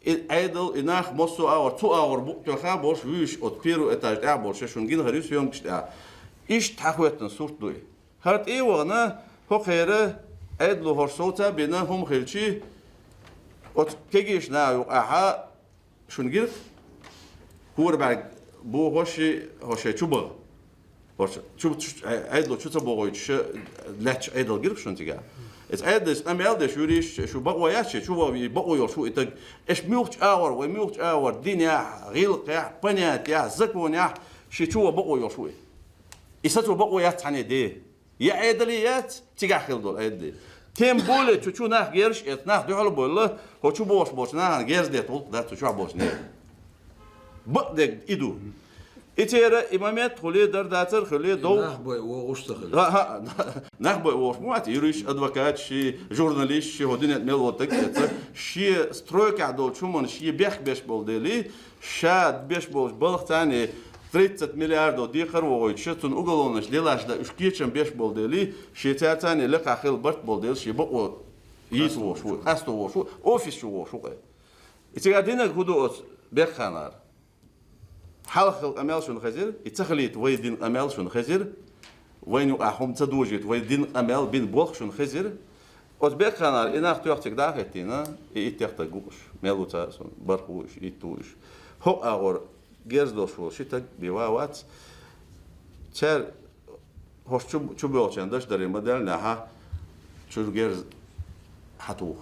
и Ӏедал, и нах массо а агӀор, цу агӀор букъ тоьхна а болуш, вуьйш оцу первый этаж тӀехь а болуш, шуна гина хир ю съёмкаш тӀехь. Иштта хьахӀоьттина сурт ду и. ХӀара тӀе а вахана, хӀокхеран Ӏедало хӀорш совца а бина, хӀума хилчий, оцу кегийчу наха юкъахь шуна гира, хӀора бӀаьрг бохош, хӀо шайн чу баха. ХӀорш чу, чу, Ӏедало чу ца бохуьйтуш, лаьтташ Ӏедал гира шуна цигахь. Иза Ӏедалца къамел а деш, юристаш, шу бакъо яц шен, чу ван, бакъо йолуш ву и таг. Эш муьлхачу агӀор, вай муьлхачу агӀор, динехь, гӀиллакхехь, понятиехь, законехь, шен чу ван бакъо йолуш ву и. И сацо бакъо яц цхьанне де. Я Ӏедале яц, цигахь хилла долу Ӏедале. Тем более, цу чу нах герзаш эцна, нах дуьхьал а бевлла, хӀо чу бохуш болчу нахана герз детта гӀуллакх дац цу чохь болчу нехан. Бакъдерг и ду. И церан и момент хуьлий, дар дацар хуьлий, И дов. Нах бай вогӀуш ца хилла. Ха, ха, нах бай вогӀуш ма вац, юристаш, адвокаташ, ши журналисташ, ши хӀо дуьнен мел волу таг эцна, шен стройкахь долчу хӀуманна шен бехк беш болу дели, ша беш болчу балха царна тридцать миллиардов декхар а вогӀуьйтуш, цунна уголовнаш делаш дан уьш кечам беш болу дели, шен цаьрца царна лекха хила барт болу дели, шен бакъо йийца вогӀуш ву, къасто вогӀуш ву, офис чу вогӀуш ву-кх. И цигахь динарг хӀун ду оцу Бекханара? Хьалха хилла къамел шуна хезира, и ца хилийта вай дина къамел шуна хезира, вайна юкъахь хӀума ца дожийта вай дина къамел бина болх шуна хезира. Оцу Бекханара и нах тоьхна цига дӀа а хӀиттийна, и иттех таг ву-кх уьш, мел ву цара суна, бархӀ ву уьш, итт ву уьш. ХӀокху агӀор герз долуш волу ши таг бен ван вац. Цара хӀорш чу, чу боьлхучарна даш даре ма-даьллинехь, чуьра герз хьатуху.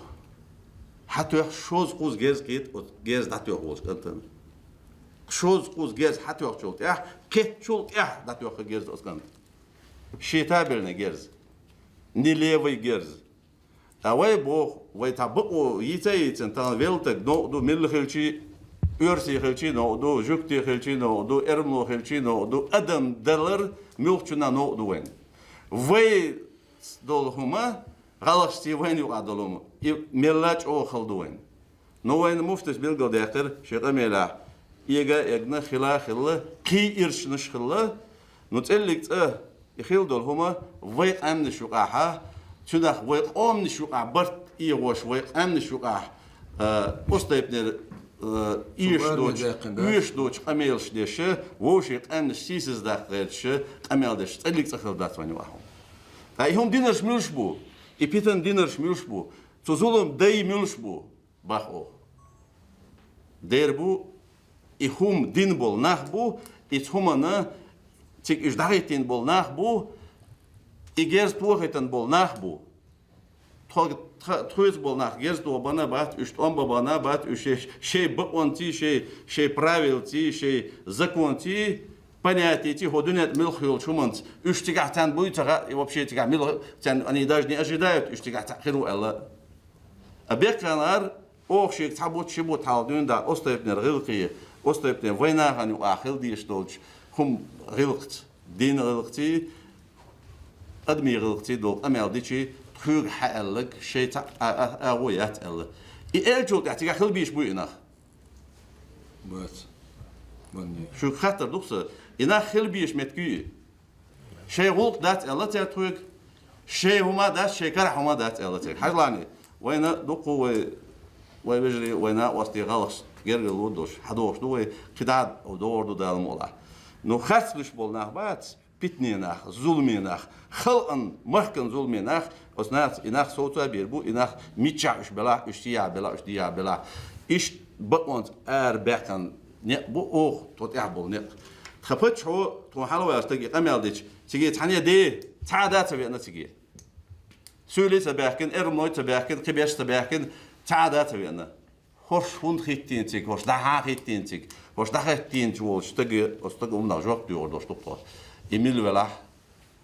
Хьатоьхна шозза-кхузза герз кхета оцу герз дӀатоьхна волчу кӀантана. Шозза-кхузза герз хьатоьхначул тӀаьхьа, кхеттачул тӀаьхьа дӀатоьхна герз оцу кӀанта. Шен табельный герз. Не левый герз. Ткъа вай боху, вай цхьа бакъо йийца а йийцина, тахана велла таг новкъа ду, милла хилчий, оьрси хилчий новкъа ду, жуьгти хилчий новкъа ду, эрмало хилчий новкъа ду, адам далар муьлххачунна новкъа ду вайна. Вай долу хӀума, гӀалгӀашций вайна юкъахь долу хӀума, и мелла а чӀогӀа хала ду вайна. Ну, вайна муфтис билгалдаьккхира шен къамелехь, эга а эгна, хила а хилла, кхин ирчанаш а хилла. Ну, цӀеллиг цӀа и хила долу хӀума вай къаьмнаш юкъахьа, цуьнах вай къомнаш юкъахь барт эгӀош, вай къаьмнаш юкъахь, а, устайпнера, а, Цу оьшуш бараме доцу, даьккхина дац. Оьшуш доцу къамелаш деш, вовшийн къаьмнаш сийсаздаккха гӀерташ, къамел деш, цӀеллиг цӀа хила дац вайна юкъахь хӀума. Ткъа и хӀума динарш муьлш бу? И питан динарш муьлш бу? Цу зулам дай муьлш бу? Бах оха. Дера бу, и хӀума дина болу нах бу, и цу хӀуманна Цига уьш дӀахӀиттийна болу нах бу, и герз тохийтина болу нах бу. Тхо-, тха-, тхоьца болу нах герз тоха бан бац, уьш тӀом бан бац, уьш шей, шей бакъонций, шей, шей правилций, шей законций, понятийций, хӀо дуьнен тӀа муьлхха йолчу хӀуманца. Уьш цигахь царна буй ца хаьа, и вообще цигахь мила, царна они даже не ожидают, уьш цигахь цхьаъ хир ву аьлла. А бекханара оха шега цхьа бутт, ши бутт хьалха дуьйна дӀа, оцу тайпанера гӀиллакхе, оцу тайпанера вайн нахана юкъахь хила дезаш долчу хӀума гӀиллакхца, дин гӀиллакхций, адамийн гӀиллакхций долу къамел дичий, тхоьга хьааьлларг шайн цхьа а, а, агӀо яц аьлла. И аьллачул тӀаьхьа цигахь хила безаш буй и нах? Бац. Банне. Шуьга хаттар ду-кх сан, и нах хила безаш меттиг юй и? Шайн гӀуллакх дац аьлла цара тхоьга, шайн хӀума дац, шайн карахь хӀума дац аьлла цара. Хьажал, вайна дуккха вай, вай вежарий, вай накъостий гӀалгӀаш гергарло долуш, хьадогӀуш ду вай, кхидӀа а догӀур ду Дала мукъалахь. Ну, харц луьйш болу нах бац, питане нах, зуламе нах, халкъан, махкан зуламе нах, оцу нахаца и нах совца а бийр бу, и нах миччахь уьш белахь, уьш сиехь белахь, уьш дехьа белахь. Иштта бакъонца ара баьккхина некъ бу оха, тхо тӀехь болу некъ. Тхан паччахьо, тхуна хьалаваьлла стаг и къамел дича, циге цхьаьна де, цхьа а да ца веана циге. Суьйлий ца баьхкина, эрмалой ца баьхкина, кхиберш ца баьхкина, цхьа а да ца веана. ХӀорш хӀунда хӀиттийна цига, хӀорш дӀахьа хӀиттийна цига, хӀорш дӀахӀиттийначу волчу стага, оцу стага хӀуманах жоп доьхур долуш ду тхо. И мила велахь?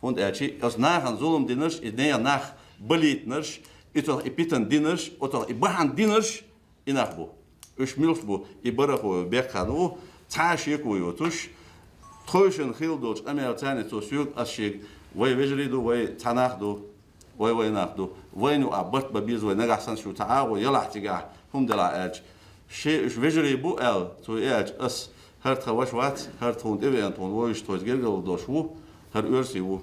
ХӀунда аьлча оцу нахана зулам динарш, и нехан нах балийтинарш, и цунах и питана динарш, оцунах и бахьана динарш, и нах бу. Уьш муьлш бу, и Барахой бекхам ву, цхьа а шеко йоцуш, тхойшинна хилла долчу къамелаца цо соьга, ас шега, вай вежарий ду, вай цхьа нах ду, вай, вай нах ду, вайна юкъахь барт бан беза вай, нагахь санна шу цхьа агӀо ялахь цигахь, хӀума делахь аьлча. Шен уьш вежарий бу аьлла, цо и аьлча, ас, хӀара тхан ваша вац, хӀара тхуна тӀевеана, тхуна вовзаш, тхоьца гергарло долуш ву, хӀара оьрси ву.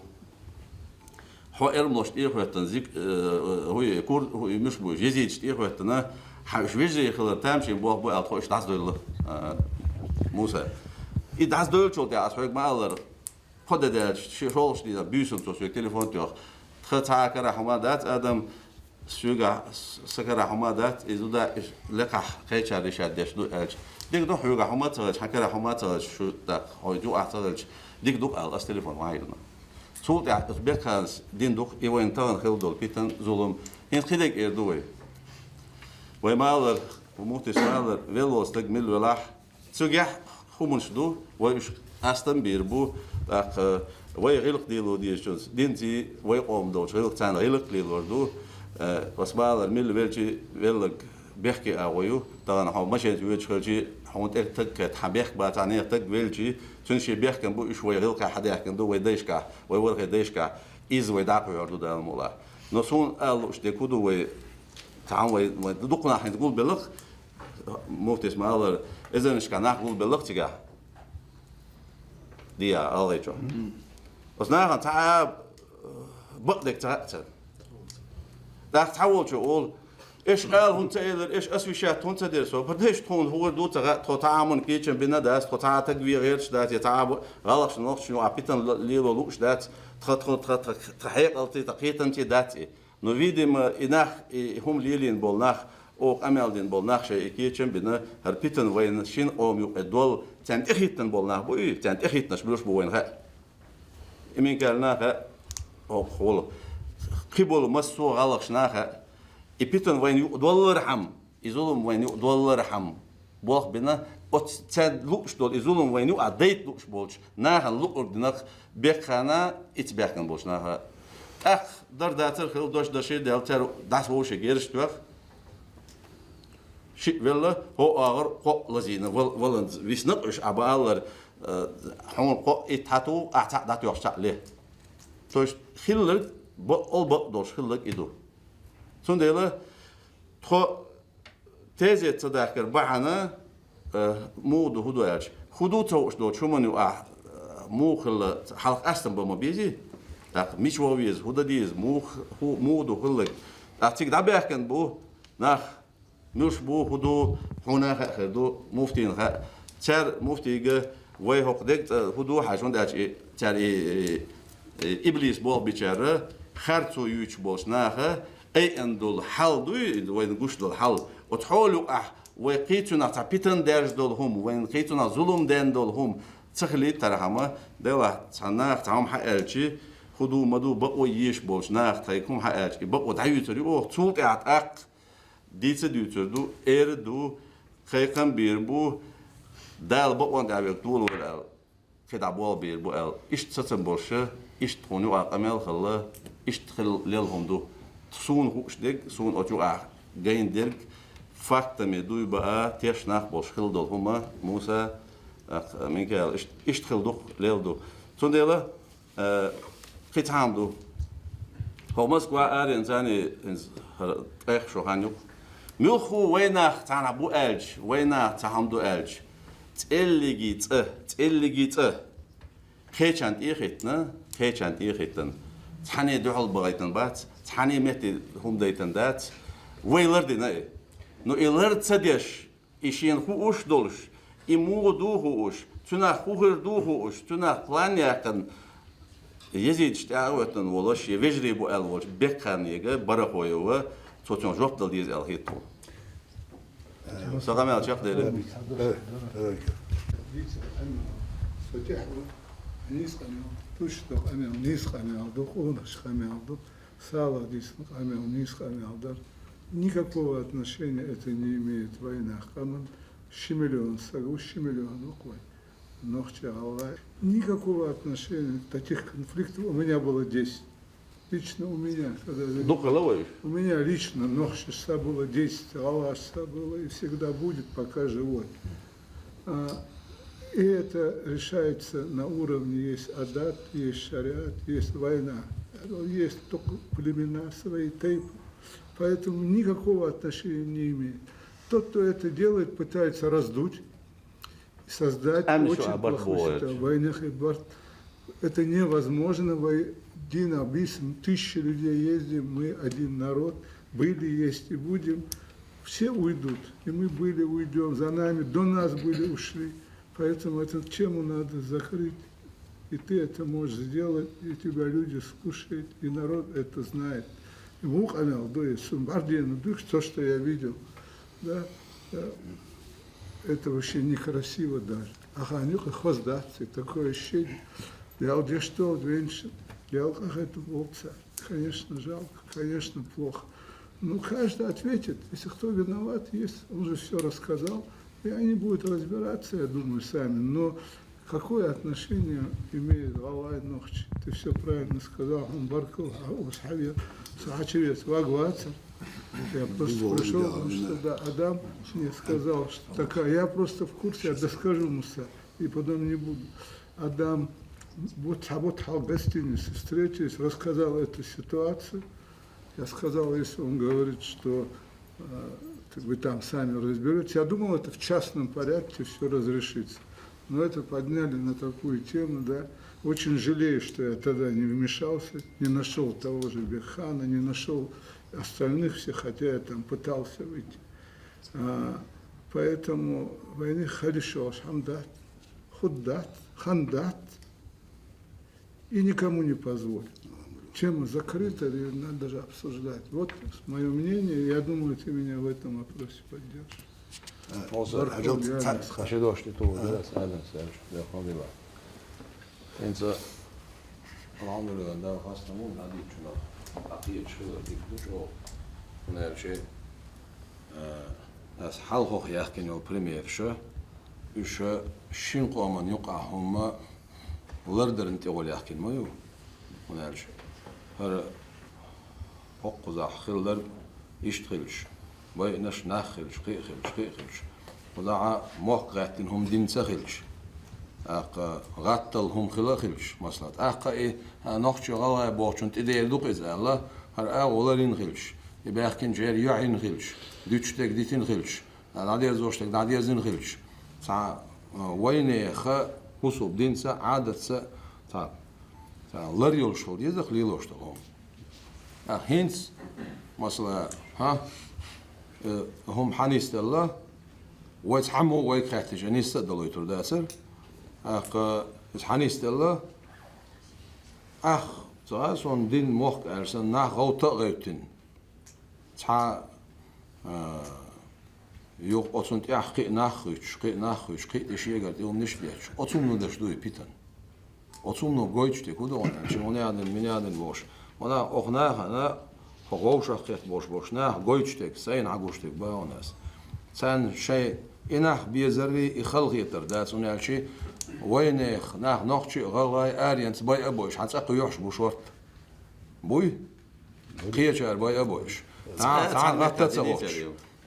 Хьо эрмалошна тӀехӀоьттина, зик-, э, э, хӀуй, кур-, хӀуй, муьш бу, езидашна тӀехӀоьттина, хьан уьш вежарий хилар тамашийна болх бу аьлла, тхо уьш дӀасадевлла, э, Муса. И дӀасадевллачул тӀаьхьа ас хьоьга ма-аллара, кхо де даьлча, ши-, шолгӀачу дийнахь буьйсанна цо соьга телефон тоьхна. Тхан цхьа а карахь хӀума дац, Адам, соьгахь с-, сан карахь хӀума дац, иза ду да, иза лекхахь кхечара дешар деш ду аьлча. Дика ду, хьоьгахь хӀума а ца хилча, хьан карахь хӀума а ца хилча, шу даккха, хьо юкъахь ца хилча, дика ду-кх аьлла, ас телефон ма хьаьгна. Цул тӀаьхьа оцу бекханас дина ду-кх и вайна тахана хилла долу питана, зулам. ХӀинца кхидерг эр ду вай. Вай ма-аллара, муфтис ма-аллара, велла волу стаг мила велахь, цигахь хӀуманаш ду, вай уьш къастам бийр бу, тӀаккха вай гӀиллакх лело дезачунца, динций вай къоман долчу гӀиллакх царна гӀиллакх лелор ду. Э, ас ма-аллара, мила велчи, велларг бехке агӀо ю, тахана хьо машенца воьдуш хилчи, хьуна тӀе таг кхетта, хьан бехк бацахь нехан таг велчи, цуьнан шен бехкам бу, уьш вай гӀиллакхехь хьадаьхкина ду, вай дайшкахь, вай ворхӀе дайшкахь, иза вай дӀакхоьхьур ду Дала мукъалахь. Но суна алуш дерг хӀун ду вай, цхьаъ вай, вай дукха нах хӀинца гулбелла-кх, муфтис ма-аллара, эзарнашкахь нах гулбелла-кх цигахь. Диа, алгӀе чохь. Оцу нахана цхьа а бакъдерг ца хаьа царна. ТӀаккха цхьа волчо олу: «Эш ала хӀунда ца элира, эш освещать хӀунда ца дира со? Бадеш тхуна хӀора ду ца хаьа, тхо цхьа а хӀуманна кечам бина дац, тхо цхьа а таг вен гӀерташ дац, я цхьа а гӀалгӀашна нохчашна юкъахь питана лело лууш дац, тхан, тхан, тхан, тхан, тхан хьекъалций, тхан кхетамций дац и». Но, видимо, и нах, и хӀума лелийна болу нах, оха къамел дина болу нах шайн и кечам а бина, хӀара питана вайна шина къоман юкъе долу, царна тӀехӀиттина болу нах бу и, царна тӀехӀиттинарш муьлш бу вайна хаьа. И мин каьлла нах хаьа, оха волу. Кхин болу массо а гӀалгӀаш нах хаьа. И питана вайна юкъа доллархьама, и зулам вайна юкъа доллархьама, болх бина, оцу цаьрна лууш долу и зулам вайна юкъахь дайта лууш болчу нахана луург динарх бекхана, ица баьхкина болчу наха. ТӀаккха дар-дацар хилла, дош-даший даьлла, цара дӀаса вовшийн герзаш тоьхна. Шиъ велла, хӀо агӀор кхоъ лазийна, вал-, валанза виснакъ уьш, Ӏа бааллара, э, хьуна кхоъ итт хьату, ахь цхьаъ дӀатоьхча цхьаъ ле. То есть хилларг, бакъ-, бакъдолуш хилларг и ду. Цундела тхо тезет ца дахкар бахьана, э, муха ду, хӀун ду аьлча, хӀун ду ца хууш долчу хӀуманна юкъахь, э, муха хилла хьалха къастам бан ма безий? ТӀаккха мича ван веза, хӀун дан деза, муха, хӀу-, муха ду хилларг? ТӀаккха цига дӀабаьхкина бу нах, муьлш бу, хӀун ду, хьуна хаьа хир ду, муфтийна хаьа. Цара муфтийга вай хӀокху дерг цӀа хӀун ду хьажа, хӀунда аьлча и, цара и, и, и иблис болх бичара, харцо юьйцуш болчу наха, айъина долу хьал дуй, вайна гуш долу хьал. Оцу хьоле юкъахь вай кхин цунах цхьа питана даьржа долу хӀума, вайна кхин цунах зулам даьнна долу хӀума, Ца хилийта тара хӀама, делахь, цхьа наха цхьа хӀума хьааьлчи, хӀу ду, ма ду, бакъо еш болчу наха тхайга хӀума хьааьлчи, и бакъо дӀаюьйцур ю оха, цул тӀаьхьа тӀаккха дийца дуьйцур ду, эр ду, кхайкхам бийр бу, Дала бакъонна тӀехь верг дола вара аьлла, кхидӀа болх бийр бу аьлла. Иштта сацам болуша, иштта тхуна юкъахь къамел хилла, иштта хила лелла хӀума ду. Суна хууш дерг, суна оцу юкъахь гайна дерг, фактами дуй баа, теш нах болуш хила долу хӀума, Муса, ах, Микаил, ишт-, иштта хила ду-кх, лелла ду. Цундела, э, кхин цхьа хӀума ду. ХӀо Москва аренца царна хӀинца хӀара тӀех шо хан юкъа. Муьлхха вайнах цхьаьна бу аьлча, вайнах цхьа хӀума ду аьлча, цӀеллиги цӀа, цӀеллиги цӀа. Кхечан тӀе а хӀиттина, кхечан тӀе а хӀиттина, цхьаьна дуьхьал бахийтина бац, цхьаьна метте хӀума дайтина дац, вай лардина и. Ну, и лар ца деш, и шена хууш долуш, и муха ду хууш, цуьнах хӀу хир ду хууш, цуьнах план яьккхина, езидаш тӀе а хӀоьттина волуш, я вежарий бу аьлла волчу Бекханега Барахоева, цо цунах жоп дала деза аьлла хета тхуна. Со къамел чекхдели. Э, э, Дийца къамел. Со тӀехь ву. Нийса къамел. Туьшта къамел. Нийса къамел ду. Къонахча къамел ду. Сала дийцина къамел. Нийса къамел дара. Никакого отношения это не имеет вайнах къаман. Ши миллион сага ву, ши миллион ву вай. Нохчи, гӀалгӀай. Никакого отношения таких конфликтов у меня было десять. Лично у меня, когда я Дукха ла вай? У меня лично нохчашца было десять, гӀалгӀашца было и всегда будет, пока живой. А, и это решается на уровне, есть адат, есть шариат, есть война. Есть только племена свои, тайпы. Поэтому никакого отношения не имеет. Тот, кто это делает, пытается раздуть, создать Амма очень плохую ситуацию. Войнах и барт. Это невозможно. Вой-, дин объясним. Тысячи людей ездим. Мы один народ. Были, есть и будем. Все уйдут. И мы были, уйдем. За нами, до нас были, ушли. Поэтому эту тему надо закрыть. И ты это можешь сделать, и тебя люди слушают, и народ это знает. И мукъамел дуй, сумбардина дуй, то, что я видел. Да, да. Это вообще некрасиво даже. Ахани хвоздаться, такое ощущение. Я вот я что, женщин, я алкоголь это волца. Конечно, жалко, конечно, плохо. Ну, каждый ответит, если кто виноват есть, он же все рассказал, и они будут разбираться, я думаю, сами. Но какое отношение имеет гӀалгӀай, нохчи? Ты все правильно сказал, хьуна баркалла, хьо уьш хьавер, со хьачувес ваг вацар. Я просто пришёл, потому что, да, Адам мне сказал, что такая, я просто в курсе, я доскажу, Муса, и потом не буду. Адам, вот, а вот в гостинице встретились, рассказал эту ситуацию. Я сказал, если он говорит, что, э, вы там сами разберетесь, я думал, это в частном порядке все разрешится. Но это подняли на такую тему, да. Очень жалею, что я тогда не вмешался, не нашёл того же Бекхана, не нашёл остальных всех, хотя я там пытался выйти. А, поэтому вайнах хала йиш йолуш хӀума дац, хӀу дац, хан дац. И никому не позволю. Тема закрыта, её не надо даже обсуждать. Вот моё мнение, я думаю, ты меня в этом вопросе поддержишь. Э, Баркалла, Хьажал, я цхьа-, Хьажал, что ты, да, Адам, Саш, да, хьо дила. ХӀинца, алхьамдулиллахӀ, Дала хастам ву, дӀадийцачунах, дӀакхеташ хилар дика ду чӀогӀа. ХӀунда аьлча, э, ас хьалхох яхкина йолу примераш, уьш шин къоман юкъахь хӀумма лардарна тӀехула яхкина ма ю. ХӀунда аьлча хӀара хӀокхузахь хилларг иштта хилча, байинарш нах хилча, кхин а хилча, кхин а хилча, кхузахь мохк гӀаьттина хӀума динца хилча, тӀаккха гӀаттал хӀума хила а хилча, масала, тӀаккха и, а, нохчий, гӀалгӀай бохучун тӀедер ду-кх иза аьлла, хӀара агӀо ларйина хилча, и баьхкинчеран йоьхьйина хилча, дуьтуш дерг дитина хилча, дӀадерзош дерг дӀадерзина хилча, цхьа, а, вайнеха хӀусуп динца, Ӏадатца, цхьа, цхьа лар йолуш хила деза-кх лелош долу хӀума. А, хӀинца, масала, хӀа, э, хӀума хьан нисделла, вай цхьаммо вайга хаьттича, нисса а далуьйтур дацара. ТӀаккха иза хьан нисделла, ах, цкъа а суна дин мохк аьлла санна, нах гӀовта а гӀевттина. Цхьа, а, Юха оцунна тӀехьа кхин а нах хӀуьттуш, кхин а нах хӀуьттуш, кхин а тӀе шегара тӀе хӀуманаш а детташ. Оцу хӀумано деш дуй питана? Оцу хӀумано гойтуш дерг хӀун ду аьлча, хӀун яа дина, мин яа дина бохуш. Вала, оха нахана, хӀокху вовшах кхетта болуш болчу наха гойтуш дерг, сайна хьагуш дерг бахана ас. Царна шайн и нах безарий, и халахетар дац, хӀунда аьлча вайнах, нах нохчий а, гӀалгӀай а аренца байа а бойуш, хьан цӀа кхуьйхьуш бу шортта? Буй? Кхечара байа а бойуш. Цхьа, цхьа гӀатта ца хӀоттуш.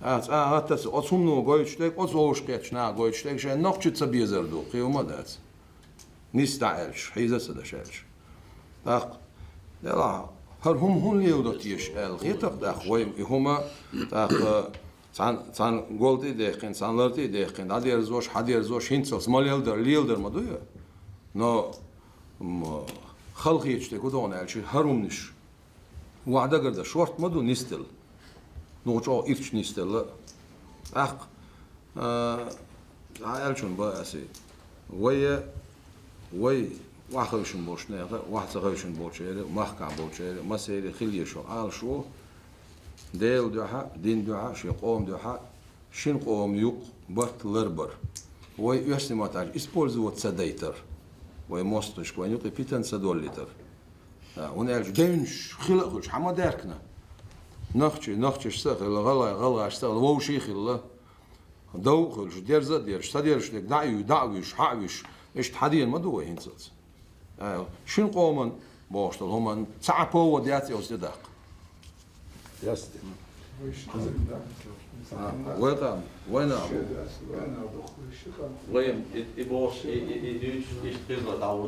А, цхьа гӀатта ца. Оцу хӀумано гойтуш дерг, оцу вовшах кхеттачу наха гойтуш дерг шайн нохчий ца безар ду, кхин хӀума а дац. Нийса дӀа аьлча, хьийза а ца деш аьлча. ТӀаккха, делахь, хӀара хӀума хӀунда леладо теша аьлла, хетарх тӀаккха вай и хӀума, тӀаккха, цхьана, цхьана гол тӀе а даьккхина, цхьана лар тӀе а даьккхина, дӀадерзош, хьадерзош, хӀинццалц ма леладара, леладар ма ду я. Но, м, халахеташ дерг хӀун ду аьлча, хӀара хӀуманаш ваха дагардан шортта ма ду нисделла. Ну, чӀогӀа ирча нисделла. ТӀаккха, а, хьан аьллачунна бан ас и. Вай, вай, охьахевшина болчу нехан, охьа ца хевшина болчеран, махкахь болчеран, массеран хила езаш йолу Ӏалашо, Делан дуьхьа, дин дуьхьа, шен къоман дуьхьа, шина къоман юкъ барт ларбар. Вай оьрсийн маттахь использовать ца дайтар. Вай мостагӀашка вайна юкъе питана ца доллийтар. А, хӀунда аьлча девнаш хила а хуьлуш, хьан ма даьхкина? Нохчий, нохчашца а хилла, гӀалгӀай, гӀалгӀашца а хилла, вовший а хилла. Дов а хуьлуш, дерза а дерзаш, ца дерзаш дерг дӀа а юй, дӀа а вуьйш, хьа а вуьйш, иштта хьан дена ма ду вай хӀинццалц. А, шина къоман бохуш долу хӀуманна цхьа а повод яц и оцу тӀе даккха. Яц. А, вай къам, вайна а бу. Вай, и, и бохуш, и, и, и дуьйцуш, иштта хилла дӀа ву.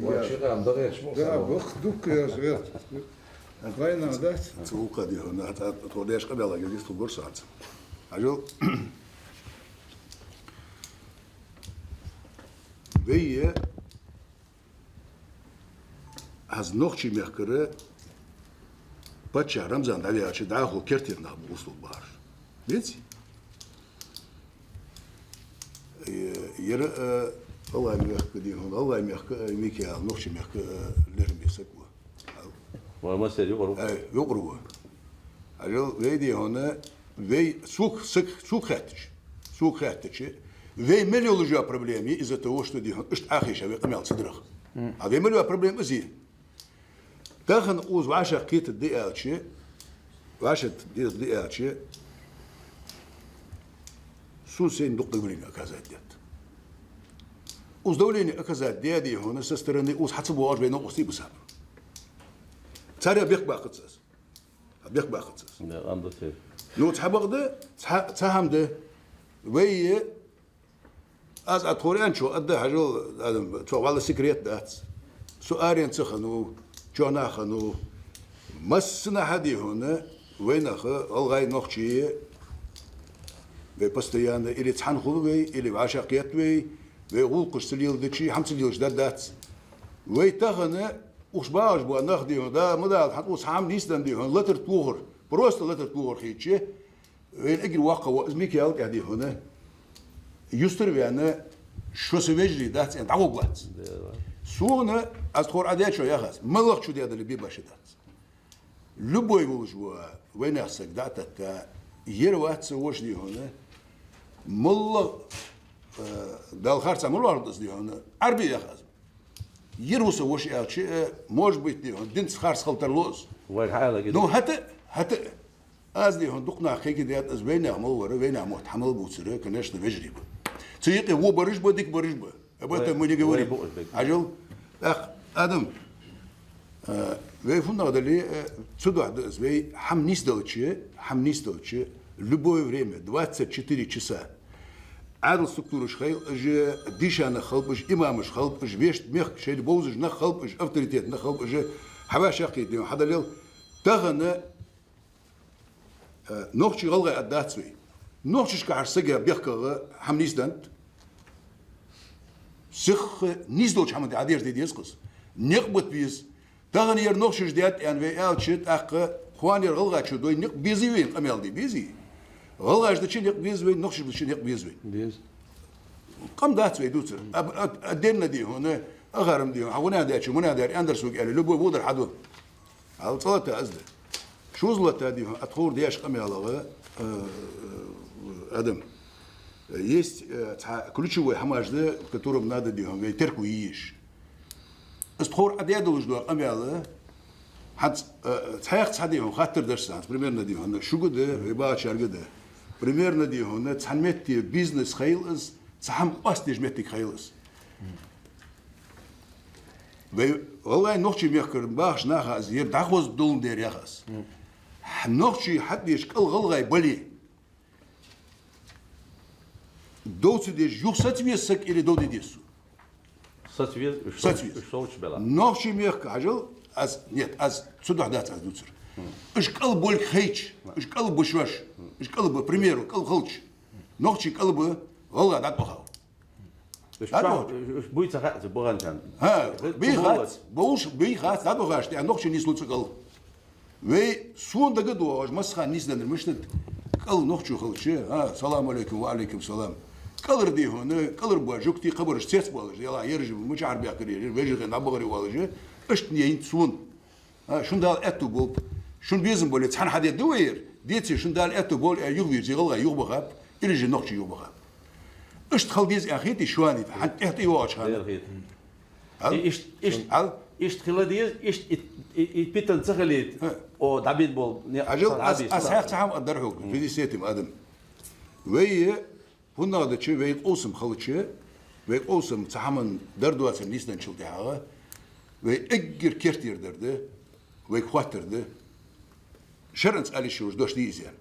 Вай ши къам дагӀерча бу. Да, бах, дукка яц вер. Вайна дац? Цу вукха дихьуна, тхо деш къамел а гергис тхо гур санца. Хьажал. Вай, хӀаза нохчий мехкара паччахь Рамзан дӀавеача, дӀахо кертера нах бу услуг бахарш. Веций? Э, яра, э, гӀалгӀай мехка дихьуна, гӀалгӀай мехка, э, Микаил, нохчий мехка, э, лерам бен саг ву. Вай массер юкъара ву. Э, юкъара ву. Хьажал, вай дихьуна, вай цуг, саг, цуг хаьттача, цуг хаьттача, вай мел йолуш йола проблема, из-за того, что дихьуна, иштта Ӏахийша вай къамел ца дирах. А вай мел йола проблема иза. Тахана уза вӀашагӀкхетар де аьлча, вӀашагӀ деза де аьлча, суна сайна дукха давление оказать детта. Уза давление оказать де а дихьуна со стороны уза хьан ца бохуш вай новкъостий бу саб. Цара бехк баккхац ас. Бехк баккхац ас. Да, ам ду те. Ну, цхьа бакъда, цхьа, цхьа хӀама да. Вай Аз а тхур аьлча, адда хьажал, адам, цо валла секрет дац. Со аренца ханав, чонах ханав. Массанхьа дихьуна, вайнаха, гӀалгӀай нохчий, вай постоянно или цхьаьнахула вай, или вӀашагӀкхетта вай, вай гӀуллакхаш ца леладичи, хӀама ца лелаш дар дац. Вай тахана, уш багӀаш бу нах дихьуна, да, ма дала, хьан ус хьам нисдан дихьуна, латар тухур, просто латар тухур хийча, Вайн эгира воккха ву, иза Микаил тӀехь дихьуна. Юстара веана, шо сан вежарий дац, аьнна, дӀагӀуг вац. Суна, аз тхор Ӏа дечо яхац, маллах чу дедали би баши дац. Любой волуш ву, вайнах саг дӀа а татта, ер вац ца вош дихьуна. Маллах, э, Далла харца мала вахар дас дихьуна. Ӏарби яхац. Ер ву сан ваша аьлча, э, может быть, дихьуна, динца харц хала тарло иза. Вай хьаьлаги. Ну, хӀата, хӀата. Аз дихьуна дукха нах кхайкхи даьд, аз вайнах мала вара, вайнах мотт хьамала буцара, конечно, вежарий ба. Цу юкъе вон бараш ба, дика бараш ба. Об этом мы не говорим. Хьажал, ах, адам, э, вай фуннагӀа дали, э, цу дуьхьа да аз, вай хьам нисдалча, хьам нисдалча, любое время, двадцать четыре часа. Ӏаьдал структураш хилба уж, дийшаннах хилба уж, имамаш хилба уж, вешта мехка шайна бовзаш нах хилба уж, авторитет нах хилба уж, хьаваьшаккхийта дийна хьадалел. Тахана, э, нохчий гӀалгӀай а дац вай. Нохчашка хьарча сага бехкагӀа хьам нисдант. Сиха нисдолчу хьаман тӀе Ӏадерзаде деза кхуза. Некъ бата беза. Тахана яра нохчаш даьтта аьнна вай аьлча, тӀаккха кхоана яра гӀалгӀачо дой, некъ безий вайна, къамел де безий? ГӀалгӀаш дачи некъ беза вайна, нохчаш дачи некъ беза вайна. Беза. Къам дац вай дуцара. А, а, а денна дий хьуна, ахарам дий хьуна, хьан гӀунах даьча, мунах даьр, аьндар суг аьлла, любой водар хьаду. Хьал цӀа лата аз да. Шуза лата дий хьуна, а тхур деш къамелагӀа, Э, э, Адам, есть э, цхьа ключевой хӀамаш да, в котором надо, дий хьона, вай терко е езаш. Из тховра Ӏа даь долаш дола къамаьл, хӀанз, э, цхьаькха цхьа, дий хьона, хаттар деш санна, примерно, дий хьона, шуга да, вай бахачарга да. Примерно, дий хьона, цхьан метте бизнес хийла из, цхьа хӀама къоастадеш моттиг хийла из. Вай гӀалгӀай нохчий мехкара бахача наха из ер дӀахоза доландаь яхаш. Нохчий хьатӀадеш кӀал гӀалгӀай бале, дов ца деш юха саца веза саг или дов де деза цо? Саца веза, уж саца веза. Уж совцаш бела. Нохчий мехка, хьажал, аз, нет, аз цу духьа дац аз дувцар. Уж кӀал болга хайча, уж кӀал ба шоаш, уж кӀал ба, примеру, кӀал хилча. Нохчий кӀал ба, гӀалгӀа дӀатӀавахав. Уж ДӀатӀавахав. Уж буй ца хаьа, ца баханчан. ХӀа, буй хац, бовш, буй хац, дӀатӀавахаш, тӀа нохчий нийслу цу кӀал. Вай, сона дагадоагӀаш, массахана нийсденнар мишта да, кӀал нохчо хилча, а, салам алейкум, ва алейкум салам. КӀалара, дий хьона, кӀалара бола жугтий, кхыбараш цецбоалаш, яла ераш, мичахьара баьхкар ераш, вежарий хинна набагӀаре оалаш, иштта яйнад сона. А, шун Дала аьттув болба. Шун безам бале, цхьана хьаде да вай ер. Деце, шун Дала аьттув болба, а, юхавийрза, гӀалгӀай юхабахаб, или же нохчий юхабахаб. Иштта хила деза аьнна хетий шоана, хӀанз тӀехьа тӀайоагӀача хана. Дера хетий. Хьал? И ишт-, ишт-, Хьал? Ишт хила деза, ишт и, и, и питан ца хилийта. Хьа. О, дӀабида бола, не, Хьажал, ца аз, дӀабида аз ца хьех ца хьама дар хьога, хьога. Фиди сетим адам. Вай, хӀуннагӀа дача, вай къовсам халача, вай къовсам ца хьаман дар доацар нийсденначул тӀехьагӀа, вай эггар кертера дар да, вай хоаттар да. ШарӀанца ала йиш йолаш дош дий из аьнна.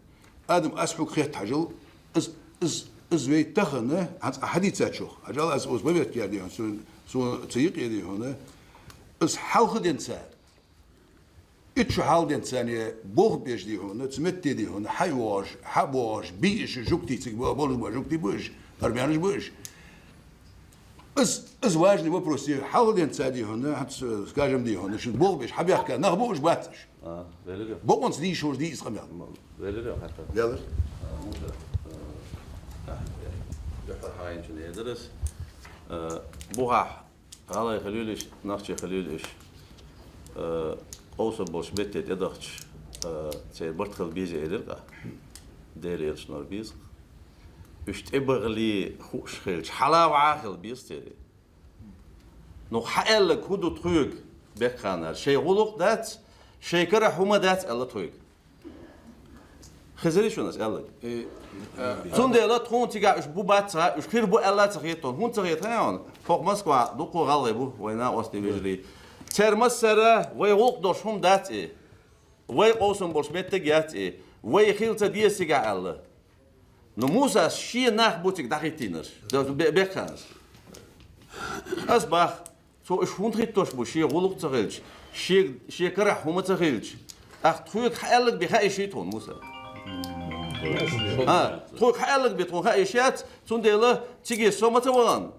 Адам, аз хьога хетта, хьажал, из, из, из вай тахан, хӀанз а хьадийцачох, хьажал, аз оз баверт яр дий хьона, сона, сона ца йикъе дий хьона, из хьалха денца, итт шу хьалха денца болх беш дий хьона, цу метте дий хьона, хьайоагӀаш, хьабоагӀаш, бий уж жугтий, цига бо-, болаш бола жугтий ба уж, армянаш ба уж. Из, из важный вопрос. Е хьалха денца дий хьона, хӀанз, скажем, дий хьона, шун болх беш хьабаьхка нах ба уж, бац уж? А, велира. Бокъонца дийшаш дий из къамаьл? М, велира, хӀаьта. Велира. А, муша, а, а, дуьххьара хьаийначун эдирас. А, бухахь, гӀалгӀай хилийла уж, нохчий хилийла уж. А, къовсам болча метте тӀадахача, а, церан барт хила беза элира-кх. Дера элчанора беза-кх. Уж тӀебагӀале хууш хилча, хьала ваха хила беза церан. Ну, хьааьлларг хӀун ду тхоьга, бекханара? Шоай гӀулакх дац, шоай карахь хӀума дац аьлла тхоьга. Хезарий шоана аз аьлларг? Э, э, Цундела тхона цигахь уж бу бац ца, уж хир бу аьлла ца хета тхона. ХӀунда ца хета хьона? Тхо Москвахь дуккха гӀалгӀай бу, вай накъостий, вежарий. Цар массара вай гӀулакх долуш хӀума дац и. Вай къовсам болуш меттиг яц и. Вай хила ца деза цигахь аьлла. Ну, Мусас шен нах бу цига дӀахӀиттийнарш, бе-, бекханаш. Ас бах, цо уьш хӀунда хӀиттош бу, шен гӀулакх ца хилча, шен, шен карахь хӀума ца хилча? ТӀаккха тхоьга хьааьлларг бен хаийша тхуна, Муса? А, тхоьга хьааьлларг бен тхуна хаийша яц, цундела цига со ма ца вахана.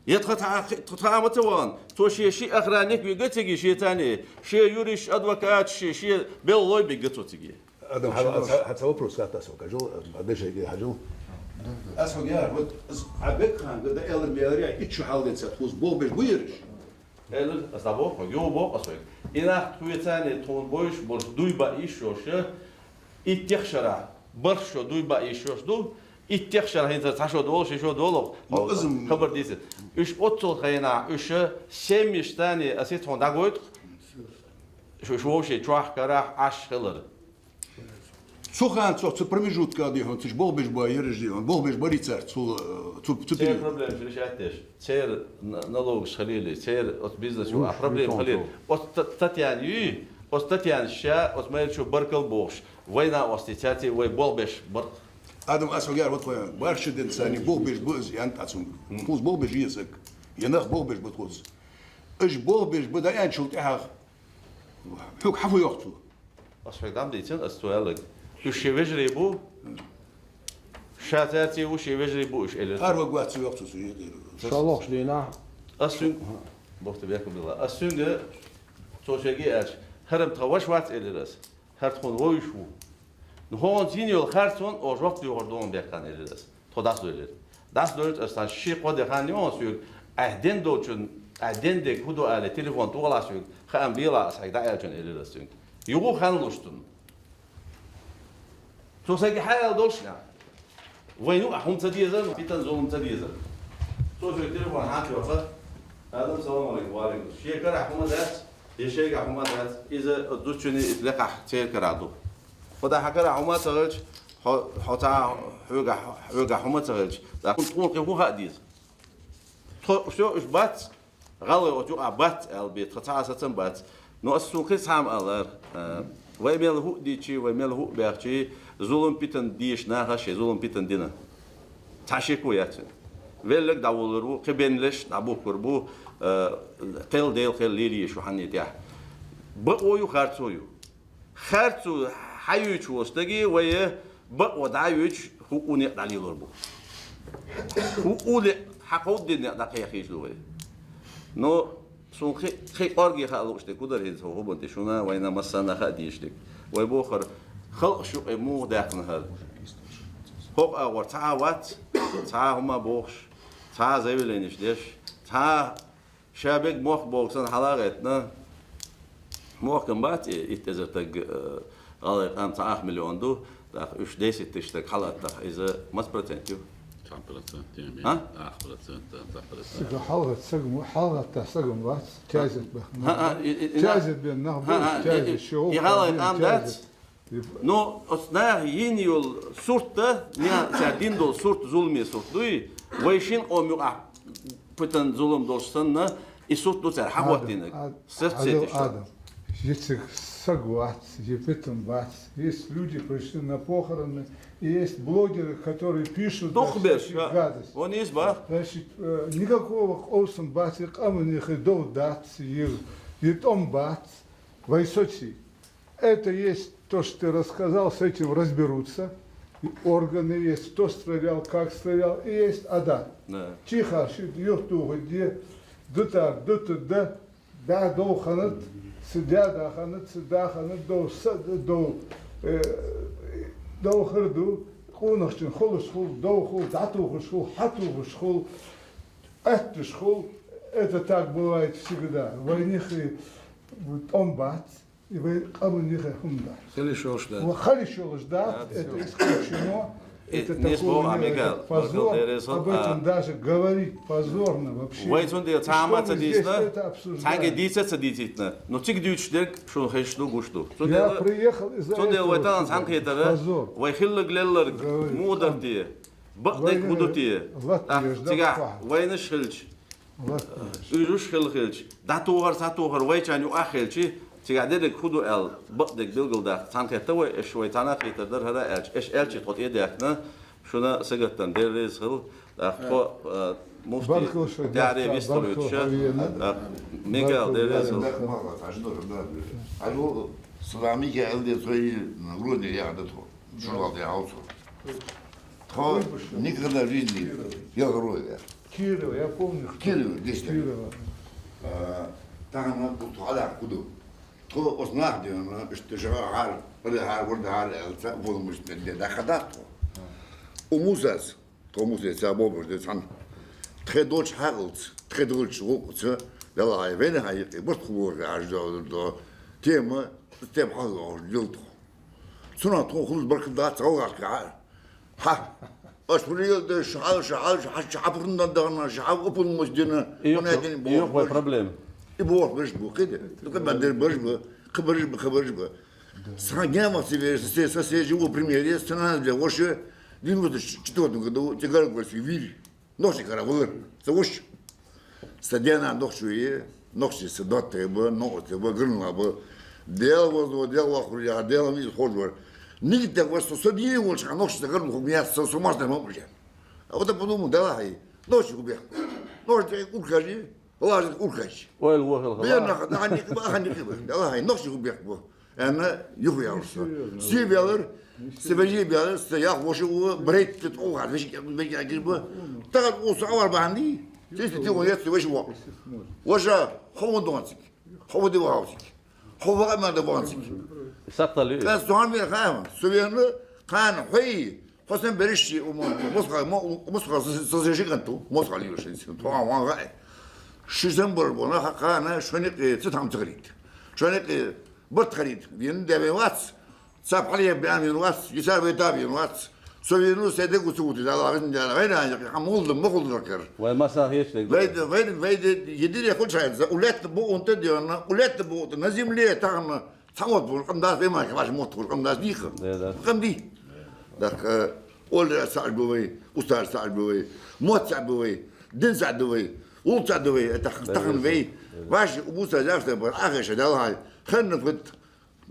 Я тха, тха, тха, тха ма ца вахана, цо шен ши охранник вига цига шен царний, шен юриш, адвокат, шен, шен беллой бига цо цига. Адам, хьа, хьа, хьа, хьа ца вопрос хатта со, кажал, а дешайге хьажал. Ас хьога яр, вот, ас а бекханга да элар мелар я, иччу хьалден ца тхуз бохбеш буйриш. Элар, ас да боху, ю боху ас вайга. И нах тхуе царний тхуна бойш, болш дуй ба иш шоша, и техшара, барх шо дуй ба иш шош ду, и техшара хӀинца цхьа шо долу, ши шо долу, Ну, азам. Хабар дийцит. Уьш оццул хайна, уьш семьяш царний, ас и тхуна дагойту, шу, шу вовше чохь карахь Ӏаш хилар. Цу ханцо, цу промежутка дихьун, цуш бохбеш бой, ераш дихьун, бохбеш барий цар, цу, цу, цу Церан период. Проблемаш решать деш, церан н-, налогаш хилийли, церан оцу бизнес ю, а Уж проблема решен хилийли. Цо. Оцу Та-, Татьяна юй, оцу Татьяна ша, оцу майрачу баркал бохуш, вайна ости цаьрций вай бохбеш барт. Адам ас вагар вот хой, барши ден цани бохбеш бу из ян тацун. Хулс бохбеш езак. Янах бохбеш бу тхулс. Иш бохбеш бу да янчул тяхах. Хьуг хьафу йохцу. Ас хьоьга дам дийцина, ас цо аьлларг. Уьш шен вежарий бу, ша цаьрций ву, шен вежарий бу уьш, элира. Ар ваг вац цо йохцу цу йедира. Шалохаш дийна. Ас цуьнга, бохта бехк била. Ас цуьнга цо шеги аьлча, хӀара тха ваш вац, элира ас. ХӀара тхуна вовш ву. Ну, хӀокхунца йина йолу харцонна оха жоп доьхур ду хьуна бехкана, элира ас. Тхо дӀасадойлира. ДӀасадойлуш ас цхьана ши-кхо де хан йоху соьга, ахь ден долчун, ахь ден дег хӀун ду аьлла, телефон тӀе гӀала соьга, хаам бела ас хьайга дӀааьллачун, элира ас цуьнга. Юха хан луш цунна. Цо сайга хьаала долаш нах. Вайна а хӀума ца деза, питан зулам ца деза. Цо шоай телефон хьатӀайоха. Адам, салам алейкум, ва алейкум. Шен карахь хӀума дац, е шайгахь хӀума дац. Иза зудчуни иза лекхахь церан карахь ду. Худа хьан карахь хӀума ца хилча, хьо, хьо цхьа хьоьгахь, хьоьгахь хӀума ца хилча, тхуна кхин хӀун хаа деза? Тхо, всё, уж бац, гӀалгӀай оцу юкъахь бац аьлла бен, тхан цхьа а сацам бац. Но ас цунна кхин цхьа хӀума алар, а, вай мел хӀуъ дийцчи, вай мел хӀуъ баьхчи, зулам питан дезаш наха шен зулам питан дина. Цхьа шеко яц вайна. Веллаг дӀавуллар ву, кхин бен леш дӀабухкар бу, а, кхел Дела кхел лелаеш ву хьанна тӀехь. Бакъо ю, харцо ю. Харцо хьаюьйцуш волу стаге вай бакъо дӀа а юьйцуш, хӀуъу некъ дӀалелор бу. ХӀуъу некъ, хьан кховдийна некъ дӀакхехьийча ду вай. Но суна кхин, кхин кӀорге хаа лууш дерг хӀун дара хӀинца хӀокху хӀуманна тӀе шуна, вайна массарна а хаа дезаш дерг. Вай бохура, халкъаш юкъе муха даьккхина хӀара. ХӀокху агӀор цхьа а вац, цхьа а хӀума бохуш, цхьа а заявленеш деш, цхьа а Ша бега мохк боху санна хьала а гӀеттина, мохк-м бац и, итт эзар стаг, э, гӀалгӀай къам цхьа ах миллион ду, тӀаккха уьш десять тысяч стаг хьалааттахь, иза маца процент ю? Цхьа процент, тем, А? Ах процент, да, цхьа процент. Стага хьалгӀатта стаг мо-, хьалгӀатта стаг-м бац, тязет баьхна. ХӀа, хӀа, и, и, и, Тязет бен нах хӀа, хӀа, бу, и, и, тязет и, шо и гӀалгӀай къам дац? Ну, оцу наха йина йолу сурт дан, цара дина долу сурт, зуламе сурт дуй, вай шина къоман юкъахь питан зулам долуш санна, и сурт ду цара хьахӀоттийнарг. Адам, Адам, Сеццетий Адам, шу. Адам. Если стаг вац, е питан бац, есть люди пришли на похороны, и есть блогеры, которые пишут, да, Дукхаберш, всякие ха. Гадости. Вон иза бах. Значит, э, никакого къовсам бац, и къаманех и дов дац, и, и тӀом бац, вай соций. Это есть то, что ты рассказал, с этим разберутся. И органы есть, кто стрелял, как стрелял, и есть адат. Да. Чиха шит юхту гудде, дутар, дуту да, да, дов ханат, сидя да ханат, сида ханат, дов са, дов, э, дов хырду, къунахчин холус хул, дов хул, дату хуш хул, хату хуш хул, аттуш хул. Это так бывает всегда. Войнихи томбац. И вай къаман юххе хӀума дац. Хила йиш йолуш дац. Ва хила йиш йолуш дац, Дац. Это исключено. Э, Это не такого сбоку, не, Мигал, это позор. Баркал дереза, Об этом а, даже говорить позорно вообще. Вай цундела цхьа а ма ца дийцина, цхьаьнге дийца а ца дийцийтина. Ну, цига дуьйцуш дерг шуна хезаш ду, гуш ду. Я приехал из-за этого сюда. Цундела вай талан цхьаьнакхетара, Позор. Вай хилларг лелларг, Говорить муха дара те, бакъдерг хӀун ду те? Война латт еш дар Цигахь пахьа. Вайнаш хилча, Латт еш. Уьш хилла хилча, дӀатохар, схьатохар вайчарна юкъахь хилча, цигахь дерриг хӀун ду аьлла, бакъдерг билгалдаккха цхьаьнакхетта вай, аша вай цхьаьнакхетар дара хӀара аьлча, аша аьлча тхо тӀе а даьхкина, шуна сагатдан дерриза хила, тӀаккха тхо, а, муфти Баркал шо, тӀаьхьаре дехка, вистхуьйтуша, баркал хӀоьна. ТӀаккха Мигал Баркал дерриза хила. Хьажа, Салам Мигал де цой вроде я да тхо. Шо да я алцо. Тхо никогда в жизни я герой, я. Кирилл, я помню, что Кирилл, здесь так. Кирилл. А, тахана бу тхо Ӏадахь хӀун ду. Тхо оцу нах дена, иштта жагӀа хьара, хӀара, хӀара, варда хьара аьлла, ца уламаш де, де, даха дац тхо. У Мусас, тхо Мусе ца бобуш де цхьаьна. Тхе долчу хьакъалца, тхе долчу гӀуллакхаца, Далла хьай, вайна хьай, и барт хубур хьажа до, до, тема, тема хьалха дил тхо. Цунах тхо хӀунда баркалла дац, гӀалгӀашка хьа. Хьа. Аш вуьрел деш, хьал, ша, хьал, ша, хьа, ша, хьа, пурнан дахана, ша, хьа, упун мус дина, И юкъ, хӀунна дин и юкъ вай бохуш. Проблема. И бохуш беш бу, кхиде. Кхи бандер беш бу, кхи беш бу, кхи беш бу. Сан гема си веш, се, са, се, живу пример, я, сцена для воше, девяносто четвёртом году, тигар гвоздь вир. Нохчий кара валар, ца вуш. Ца дена нохчий, нохчий ца доттай ба, нохчий ба, гырна ба. Дел возло, дел вахур я, дел миз хожвар. Нигде вас со дни волча, нохчий ца гырна хуб я, со, со мажда мамужа. А вот я подумал, да лагай, нохчий хуб я. Нохчий уркажи, лажи уркажи. Ойл вохел хала. Бер нах, нах, нах, нах, нах, да лагай, нохчий хуб я. Аьнна, юха яьлла со. Серьёзно. Сий велар, сиважи велар, са ях воша у, брейт тет у, хат веши, веши гирба. Тагат у са авар банди, сис ти у, яц веши во. Ваша, ховун донцик. Ховун ди вавцик. Ховун ама да ванцик. Сактали. Кас зуан вер хаам, сувен, кан хой, Хосен бериш чи у мо-, Москва, мо-, Москва с-, с-, с-, жиганту, Москва лиюшин, то ан ван гай. Шизен бор бона, ха-, хана, шоник, э, цитам цигрит. Шоник, э, бот харит. Вен деве вац. Цап хьалъе бен вац, йиса вай да бен вац. Со вену се дегу цу ути дала вин дала вайна я хам гулдум ма гулдакар. Вай маса хеш дег. Вай вай вай едире хучайца улет бу унта диона, улет бу на земле тагна. Цамот бур къамдас вай ма ваш мот бур къамдас диха. Да, да. Къамди. Так, оле сар бувай, устар сар бувай, мот сар бувай, дин сар бувай, ул сар бувай, так тахан вай. Ваш убуса завтра бар ахеша дала. Ханна фут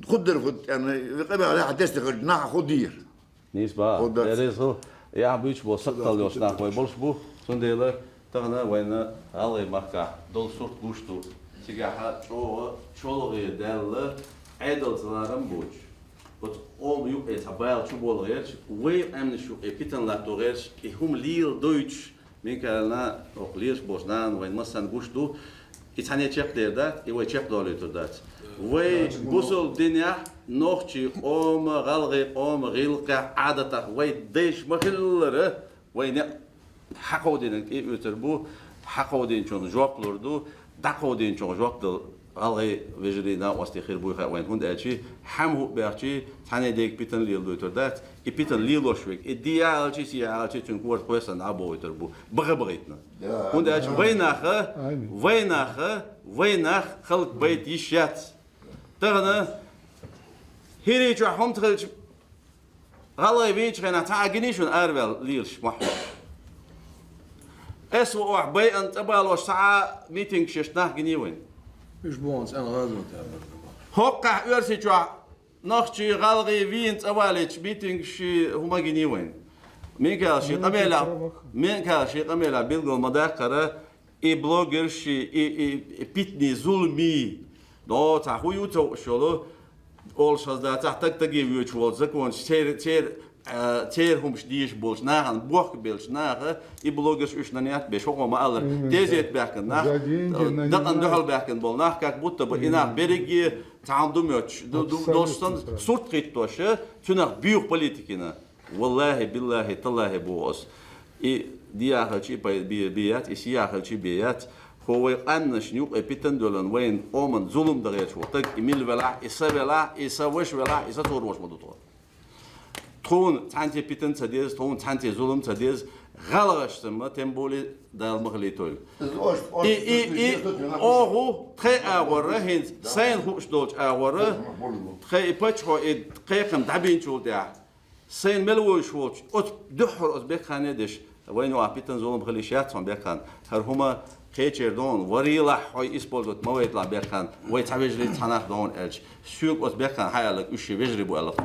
Худар фут, яна, къамел хьадес дехар, нах худир. Нийса ба. Худдар. Дерезу, я буч бо сакъал ёс нах вай болш бу. Цундела тагна вайна гӀалгӀай махка дол сурт гуш ду. Цигахьа чӀогӀа чолгӀе даьлла Ӏедал цаларам буч. Вот ом юкъе ца бал чу бол гӀерч, вай къамнаш юкъе питан латто гӀерч, и хӀум лийла дойч, Микаилна, окъ леш бош нана вайн массан гуш ду, и цхьане чекхдер дац, и вай чекхдолуьйтур дац. Вай бусул динехь нохчий къома, гӀалгӀай къома, гӀилкхехь, Ӏадатах вай дайш ма хиллара, вай некъ хьакховдинарг и уьцур бу, хьакховдинчун жоп лур ду, дӀакховдинчун жоп дал ГӀалгӀай вежарий накъостий хир буй хаьа вайн, хӀунда аьлчи, хьаьм хӀуъ баьхчи, цхьанне дега питан леладойтур дац, и питан лелош вег. И дий яхалчи, сий яхалчи, цуьнан корта хой санна Ӏа бохуьйтур бу. Баха бахийтна. ХӀунда аьлчи вайнаха, вайнаха, вайнах халкъ байт йиш яц. Тахана хӀирий чохь хӀума ца хилча, ГӀалгӀай вийча хенахь цхьа а гиний шуна араваьлла лелаш мохь? Эс ву охьа байан цӀа балош цхьа а митинг шеш нах гиний вайн? Уьш бохун цӀена гӀазот аьлла. ХӀоккхахь Оьрсийчохь нохчий гӀалгӀий вийна цӀа валийча митинг ши хӀума гиний вайн? Микаил ши къамелах, Микаил ши къамелах билгал ма даккхара, И блогерши, и, и, и питни, зулми. Но цхьа хӀу ю ца хууш йолу, олуш хаза дацахь, таг таге воьдуш волу законаш, цер-, цер-, а, церан хӀумаш дезаш болчу нахана, бохка беллачу наха, и блогерш уьш нанят беш, хӀокхо ма-аллара, тезет баьхкина нах, дакъана дуьхьал баьхкина болу нах, как будто бы и нах берриге цхьана ду моьттуш, ду, ду, долуш санна, сурт хӀиттош, цуьнах буьйху политикина. Валлахи, биллахи, таллахи боху ас. И дехьа хилчи бе-, бе яц, и сехьа хилчи бе яц. Хьо вай къаьмнашна юкъе питан а долан, вайна къоман зулам дан гӀерташ ву стаг, и мила велахь, и са велахь, и са ваша велахь, и са цур ваша ма ду тхо. Тхуна цхьаьнце питан ца деза, тхуна цхьаьнце зулам ца деза, гӀалгӀашца ма, тем более Дала ма хилийтойла. И, и, и, оха, тхайн агӀора, хӀинца сайна хууш долчу агӀора, тхайн и паччахьо и кхайкхам дӀабинчул тӀаьхьа. Сайна мел вуьйш волчу, оцу дуьххьара оцу бекхане а деш, вайна юкъахь питан зулам хила йиш яц хьуна бекхана. ХӀара хӀума кхечеран догӀун, варелахь хьой использовать ма вайталахь бекхана, вай цхьа вежарий, цхьа нах догӀун аьлча. Соьга оцу бекхана хьан аьлларг, уьш ши вежарий бу аьлла тхо.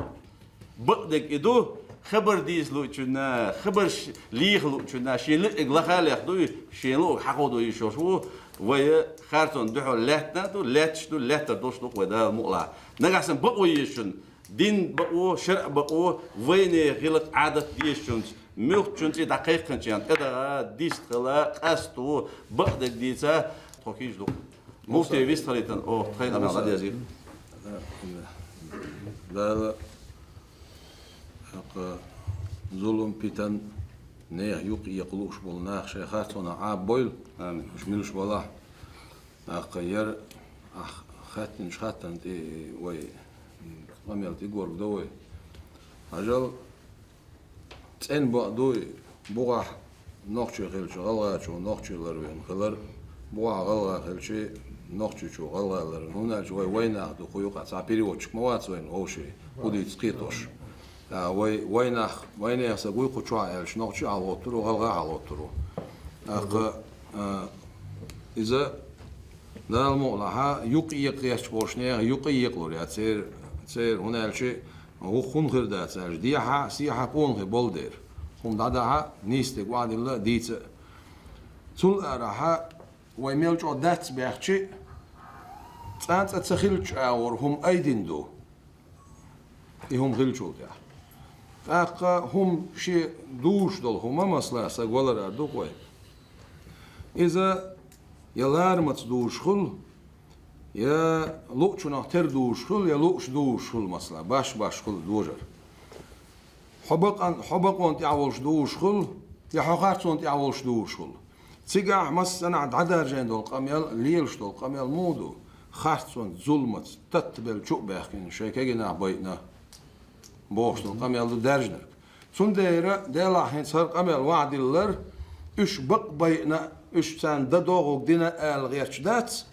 Бакъдерг и ду, хабар дийца луучунна, хабарш леха луучунна, шен лиъиг лаха а лехдуй, шен луъиг хьакховдо йиш йолуш ву, вай харцонна дуьхьал лаьттина а ду, лаьтташ ду, лаьттар долуш ду-кх вай Дала мукъалахь. Нагахь санна бакъо езачунна, Дин бакъо, шаръ бакъо, вайне гӀиллакх, Ӏадат дезачуьнца, муьлххачуьнца и дӀакхайкхинчарна тӀедагӀа, дистхила, къасто, бакъдерг дийца, тхо кийча ду. Муфтий вистхилийтан, о, тхайн къамел дӀадезира. Дала, тӀаккха, зулам, питан, нехан юкъ екха лууш болу нах шайн харцонах Ӏаббойла. Амин. Уьш муьлш балахь. ТӀаккха яра ахь хаьттинчу хаттарна тӀе вай къамел тӀе горга до вай. Хьажал, цӀена бакъ дуй, бухахь нохчи хилча, гӀалгӀачо нохчи ларвина хилар, бухахь гӀалгӀа хилча, нохчичо гӀалгӀа ларвина. ХӀунда аьлча вай вайнах ду, кху юкъахь цхьа переводчик ма вац вайна вовший, кху дийца кхетош. А, вай, вайнах, вайнехан са гуй кху чохь аьлча, нохчи а хьалгӀоттур ву, гӀалгӀа а хьалгӀоттур ву. ТӀаккха, а, иза Дала мукъалахь, юкъ екха гӀерташ болчу нехан юкъ а екъалур яц церан, церан, хӀунда аьлча, хӀух хӀунда хир дац аьлча, дехьа, сехьа къонахий болу дера. ХӀума дӀадахьа, нийса дерг охьадилла, дийца а. Цул арахьа, вай мел чӀогӀа дац баьхчи, цкъа а цӀа ца хилча агӀор хӀума айдина ду. И хӀума хилчул тӀаьхьа. ТӀаккха хӀума шен дузуш долу хӀума, масала, саг валар ара ду-кх вай. Иза я ларамаца дузуш хуьлу, я луъучунах тера дузуш хуьлу, я лууш дузуш хуьлу, масала, баш-баш хуьлу дожар. Хьо бакъан-, хьо бакъонан тӀехь волуш дузуш хуьлу, я хьо харцонан тӀехь волуш дузуш хуьлу. Цигахь массанхьа дӀадаржийна долу къамел, лелаш долу къамел муха ду? Харцонца, зуламаца, таттабелла чу а баьхкина, шайн кегий нах байтина. бохуш долу къамел ду даьржинарг. Цундела Делахь хӀинца хӀара къамел вахьадиллар, уьш бакъ байина, уьш царна дан догӀург дина аьлла гӀерташ дац,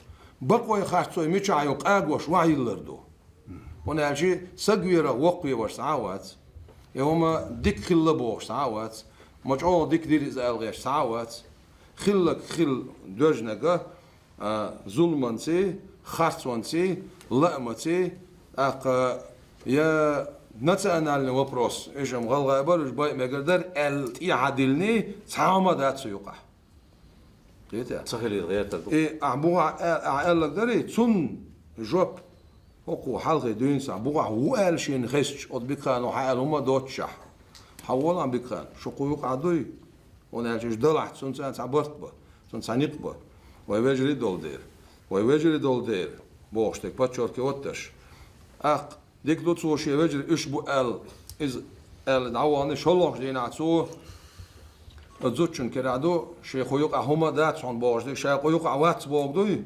бакъой харцой мичахь ю къагош вахьайиллар ду. ХӀунда аьлча саг верах воккхаве ваша цхьа а вац. И хӀума дика хилла бохуш цхьа а вац. Ма чӀогӀа дика дира иза аьлла гӀерташ цхьа а вац. Хилларг хилла доьжнага, а, зуламанций, харцонций, лаамаций, тӀаккха я национальный вопрос, уьш-м гӀалгӀай бара, уьш байа мегар дара аьлла тӀехьа диллиний, цхьа хӀума дац цу юкъахь. Кхетий? Ца хилийла гӀертар ду. И ахь бухахь а-, ахь аьлларг дарий, цунна жоп хӀокхо хьалхе дуьйна схьа бухахь ву аьлла шена хезча, оцу Бикхано хьааьлла хӀума доццушехь. Хьан волахь Бикхан, шу кху юкъахь дуй? ХӀунда аьлча уьш далахь, цунна царна цхьа барт бан, цунна цхьа никъ бан. Вай вежарий долу дера. Вай вежарий долу дера, бохуш дерг подчеркивать деш. ТӀаккха дика ду цо шен вежарий уьш бу аьлла, иза аьлла дӀавахана, шолгӀачу дийнахь цо, оцу зудчун кара ду, шен кху юкъахь хӀума дац хьуна бохуш дерг, ша кху юкъахь вац бохург дуй?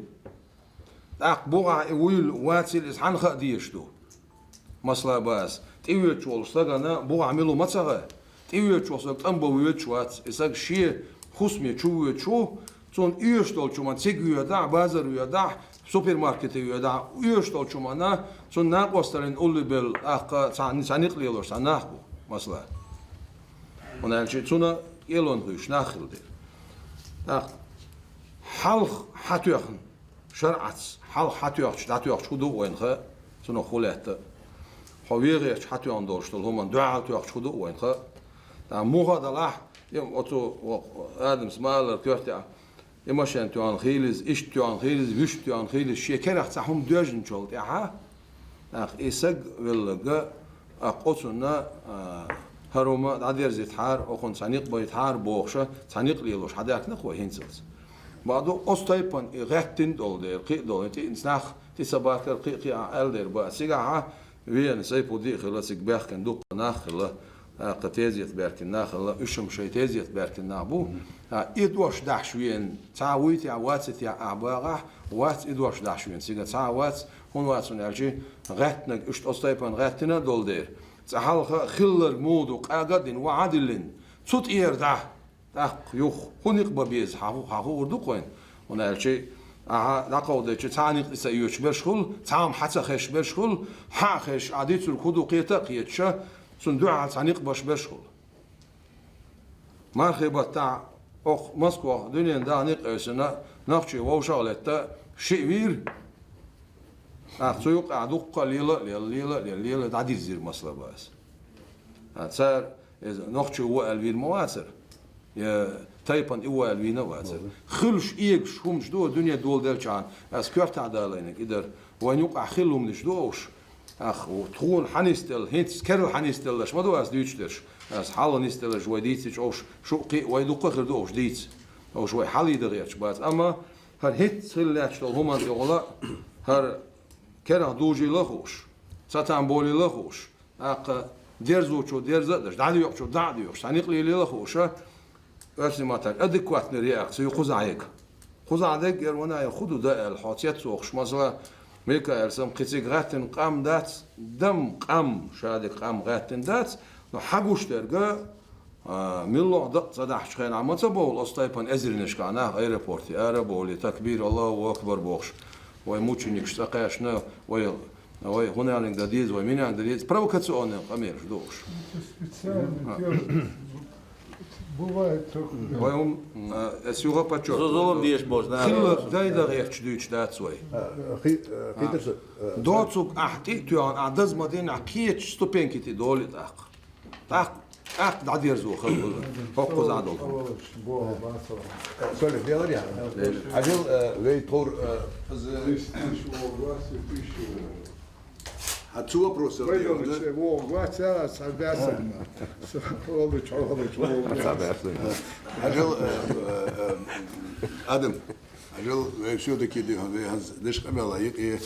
ТӀаккха бухахь и вуйла, вацийла иза хьанна хаа дезаш ду? Масала бац, тӀевоьдуш волу стагана бухахь мила ву ма ца хаьа. ТӀевоьдуш волу стаг тӀом бан воьдуш вац. И стаг шен хӀусаме чу воьдуш ву, цунна оьшуш долчу хӀуманна цига воьдахь, базар воьдахь, супермаркете воьдахь, оьшуш долчу хӀуманна цунна накъосталлин улле белла, тӀаккха цхьа, цхьа никъ лелош цхьа нах бу, масала. ХӀунда аьлча цунна кӀелонан хуьйсуш нах хилла дера. ТӀаккха хьалха хьатоьхна, шарӀаца хьалха хьатоьхча, дӀатоьхча хӀун ду вайна хаьа, цунах хӀун лаьтта? Хьо вен гӀерташ хьатоьхна долуш долу хӀуманна дуьхьал тоьхча хӀун ду вайна хаьа? ТӀаккха муха далахь, и оцу Адамас ма-аллара коьртехь, и машен тоьхна хийла иза, иштта тоьхна хийла иза, вуьшта тоьхна хийла иза, шен керахь цхьа хӀума доьжначул тӀаьхьа, тӀаккха и саг велларг, тӀаккха оцунна, а, хӀара хӀума дӀадерзийтахьара, окхунна цхьа никъ байтахьара бохуша, цхьа никъ лелош хьадаьхкина-кх вай хӀинцалц. Бакъду, оцу тайпана и гӀаьттина долу дела, кхин а долу, и тӀе нах тӀе ца баттара, кхин а, кхин а аьлла дера бац. Цигахьа вена Сайпудди а хилла, цига баьхкина дуккха нах а хилла, тӀаккха тезета баьхкина нах а хилла, уьш-м шайн тезета баьхкина нах бу. А, и дош дахьаш вена, цхьа вуй те, вац те ахь бахахь, вац и дош дахьаш вена, цига цхьа а вац, хӀунда вац, хӀунда аьлча гӀаьттинарг, уьш оцу тайпана гӀаьттина а долу дела, цкъа хьалха хилларг муха ду, къага а дина, вахьа а диллина, цу тӀера дӀа, тӀаккха юха хӀун никъ бан беза, хьан ху-, хьан хуур ду-кх вайна? ХӀунда аьлча ахьа дӀакховдийча, цхьа а никъ тӀе ца оьцуш берш хуьлу, цхьа хӀума хьа ца хезаш берш хуьлу, хьа а хезаш, ахь дийцург хӀун ду кхета а кхеташ, цунна дуьхьал цхьа никъ беш берш хуьлу. Мархи баттахь окху Москвахь дуьненан даха некъ а оьссина, нохчий вовшах а летта, шиъ вийра. ТӀаккха цу юкъахь дуккха а лела а лела, лела а лела, лела а дӀадирзира, масала бац. А, цара иза нохчо ву аьлла вийна ма вацара, я тайпана и ву аьлла вийна а вацара. Хуьлуш, эгаш хӀуманаш ду дуьне доладелчахьана, ас коьртахь далийнарг и дара. Вайн юкъахь хилла хӀуманаш ду уьш. Ах, тхуна хьан нисделла, хӀинца керла хьан нисделларш ма ду ас дуьйцуш дерш. Ас хьалха нисделларш вай дийцича, уьш шу а, кхин а, вай дуккха а хир ду уьш дийца. Уьш вай хьалийда гӀерташ бац. Амма хӀара хӀинца хилла лаьтташ долу хӀуманна тӀехула, хӀара керах дужийла а хууш, цатам болийла а хууш, тӀаккха дерзочо дерза а деш, дӀадоькъучо дӀа а доькъуш, цхьа некъ лелийла а хууша, оьрсийн маттахь адекватная реакция ю кхузахь яга. Кхузахь дерг яра ван а, хӀун ду дан аьлла, хьо цецвохуш, масала, Микаэла санна, кхин цига гӀаьттина къам дац, дам къам, шадерг къам гӀаьттина дац, но хьан гуш дерг, а, милла а дакъа ца дахьачу хенахь ма ца бовлу оцу тайпана эзарнашкахь нах аэропорте ара а бовлий, такбир, Аллаху акбар бохуш, вай мученикаш цӀа кхаьчна, вай, вай хӀун аьлларг дан деза, вай мин аьлларг дан деза, провокационный къамелаш ду уьш. Это специально делается. Бывает только. Вай хӀума, а, ас юха подчеркиваю. Зу-, зулам деш болчу нахе. Хилла дайда гӀерташ дуьйцуш дац вай. А, хи-, а, хи-, а, доцург ахь тӀе а тоьхна, ахь даза ма дина, ахь кхечу ступеньки тӀе долий тӀаккха. ТӀаккха, тӀаккха дӀадерзо хала хуьлу. ХӀокхузахь долу. Соли, деларе. Ажал, э, вай тховра, э, хьан цу вопросах дийхана. Вай долу чу, вогӀу вац, цхьа баьсса ма. Со волу чу, волу чу, волу чу. Ажал, э, э, э, Адам, ажал, вай всё-таки дийхана, вай хьан деш къамела юкъе.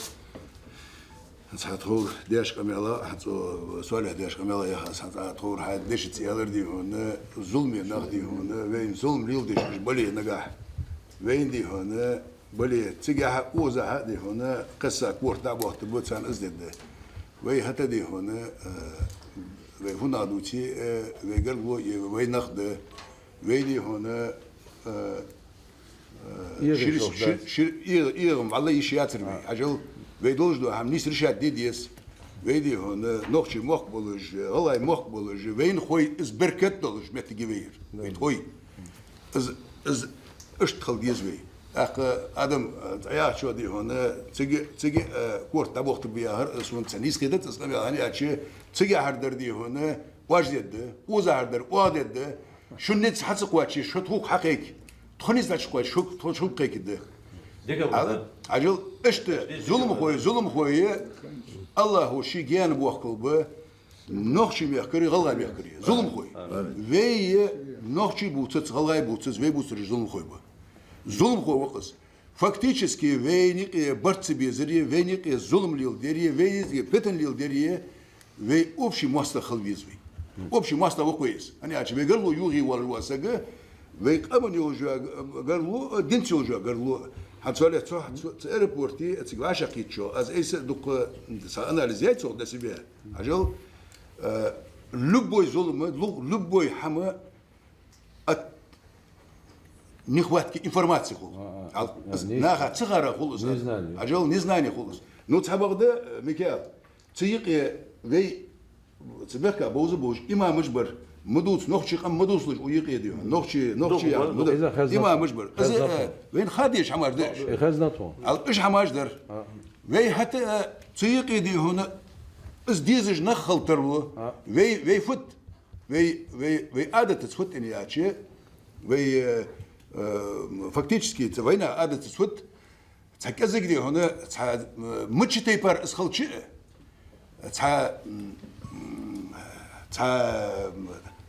Цхьа тховра деш къамела, хьан цо Солих деш къамела яха, цхьа тховра хьан дешица ялар дийхана, зуламе нах дийхана, вайн зулам лил деш уьш бале нагахь. Вайн дийхана, бале, цигахь а, озахь а дийхана, кхесса корта дӀа а боттур бу царна из дедда. Вай хӀата дийхана, а, Вай фуннагӀа дувце, э, вай гарло, э, вай нах да. Вай, дий хьона, э, э, Ира ширис-, шох шир-, дац. шир-, ира, ира, валла, йиш яцар вай. Хьажал, вай долаш дола хӀама нийса решать де деза. Вай, дий хьона, нохчий мохк болаш, гӀалгӀай мохк болаш, вайна хой из беркат долаш моттиг я вайра. Вай хой. Из, из иштта хила деза вай. ТӀаккха адам, э, цхьа яхачо, дий хьона, цига, цига, э, корта дӀабохийтаргба яхар, э, сона цхьа нийса хетац из къамаьл, хӀана аьлча, цига яхар дар, дий хьона, оаш дергда, укхаза яхар дар оаха дергда, шун низ хьа ца кхоаче, шо тхога хьакхайка, тхо низ дӀачукхоаче, шо, тхо шуга кхайкаргда. Дика Хьажал, вот. хьажал, иштта, зуламхой, зуламхой, АллахӀа ший гаьна боахкалба, нохчий мехкарий, гӀалгӀай мехкарий. Зуламхой. Вай нохчий бувцац, гӀалгӀай бувцац, вай бувцараш зуламхой ба. Зуламхо ва-кх из. Фактически, вайна юкъе барт ца безаре, вайна юкъе зулам леладаре, вайна юкъе фитна леладаре, вай общий моастагӀа хила веза вай. Общий моастагӀа ва-кх вай из. ХӀана аьлча вай гарло юхе воаллаш вола саг, вай къаман йолаш йола гарло, динца йолаш йола гарло. ХӀанз цу ле-, цу, цу, цу аэропорте, цига вӀашагӀкхийтача, аз айса дукха са анализ яьй цох для себя. Хьажал, э, любой зулам, лу-, любой хӀама от нехватки информации хул. А, а, Ал-, а, из не- наха ца хара хул из. Незнание. Хьажал, незнание хул из. Ну, цхьабакъда, э, Микаил, цу юкъе вай, цу мехка бовза болаш имамаш бар. Ма дувца, нохчий къам ма дувцалаш укх юкъе, дий хьона. Нохчий, нохчий Ду-, яхар ма дар. Иза хезна Имамаш тхо. бар. Из, Хезна э, тхо. вайна ха дезаш хӀамаш да уж. Э, хезна тхо. Ал уж хӀамаш дар. А. Вай хӀаьта, э, цу юкъе, дий хьона, из дезаш нах хила тарлу. А. Вай, вай фуд, вай, вай, вай Ӏадатаца фуд аьнна аьлча, вай, э, э, фактически, цу вайнаьха Ӏадатаца фуд, цхьа кӀезига, дий хьона, цхьа, э, мичча тайпара из хилча, цхьа, м, цхьа,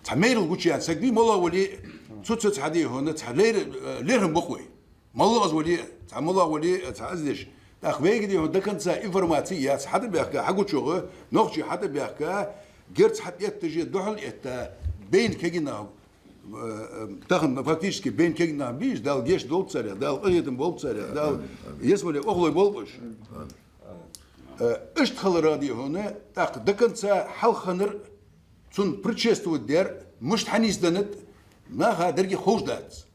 цхьа майрал гучаяьнна саг вий, моллагӀа вале, цу, цу цхьа, дий хьона, цхьа лер-, э, лерхӀам ба-кх вай. МоллагӀа из вале, цхьа моллагӀа вале, цхьа из деш. ТӀаккха вайга, дий хьона, до конца информаци яц, хьатӀабаьхка, хьагучагӀа, нохчий хьатӀабаьхка, герз хьатӀаэтташ, духьал этта, байна кагий нах, э, э, тахан фактически байна кагий нах бий уж, Дала гешт долда царех, Дала къахетам болба царех, Дала ялсмале охлой болба уж. Э, иштта хиларах, дий хьона, тӀаккха до конца хьалха хиннар цунна предшествовать даьр, мишта хьанийсденнад, наха деррига ховш дац.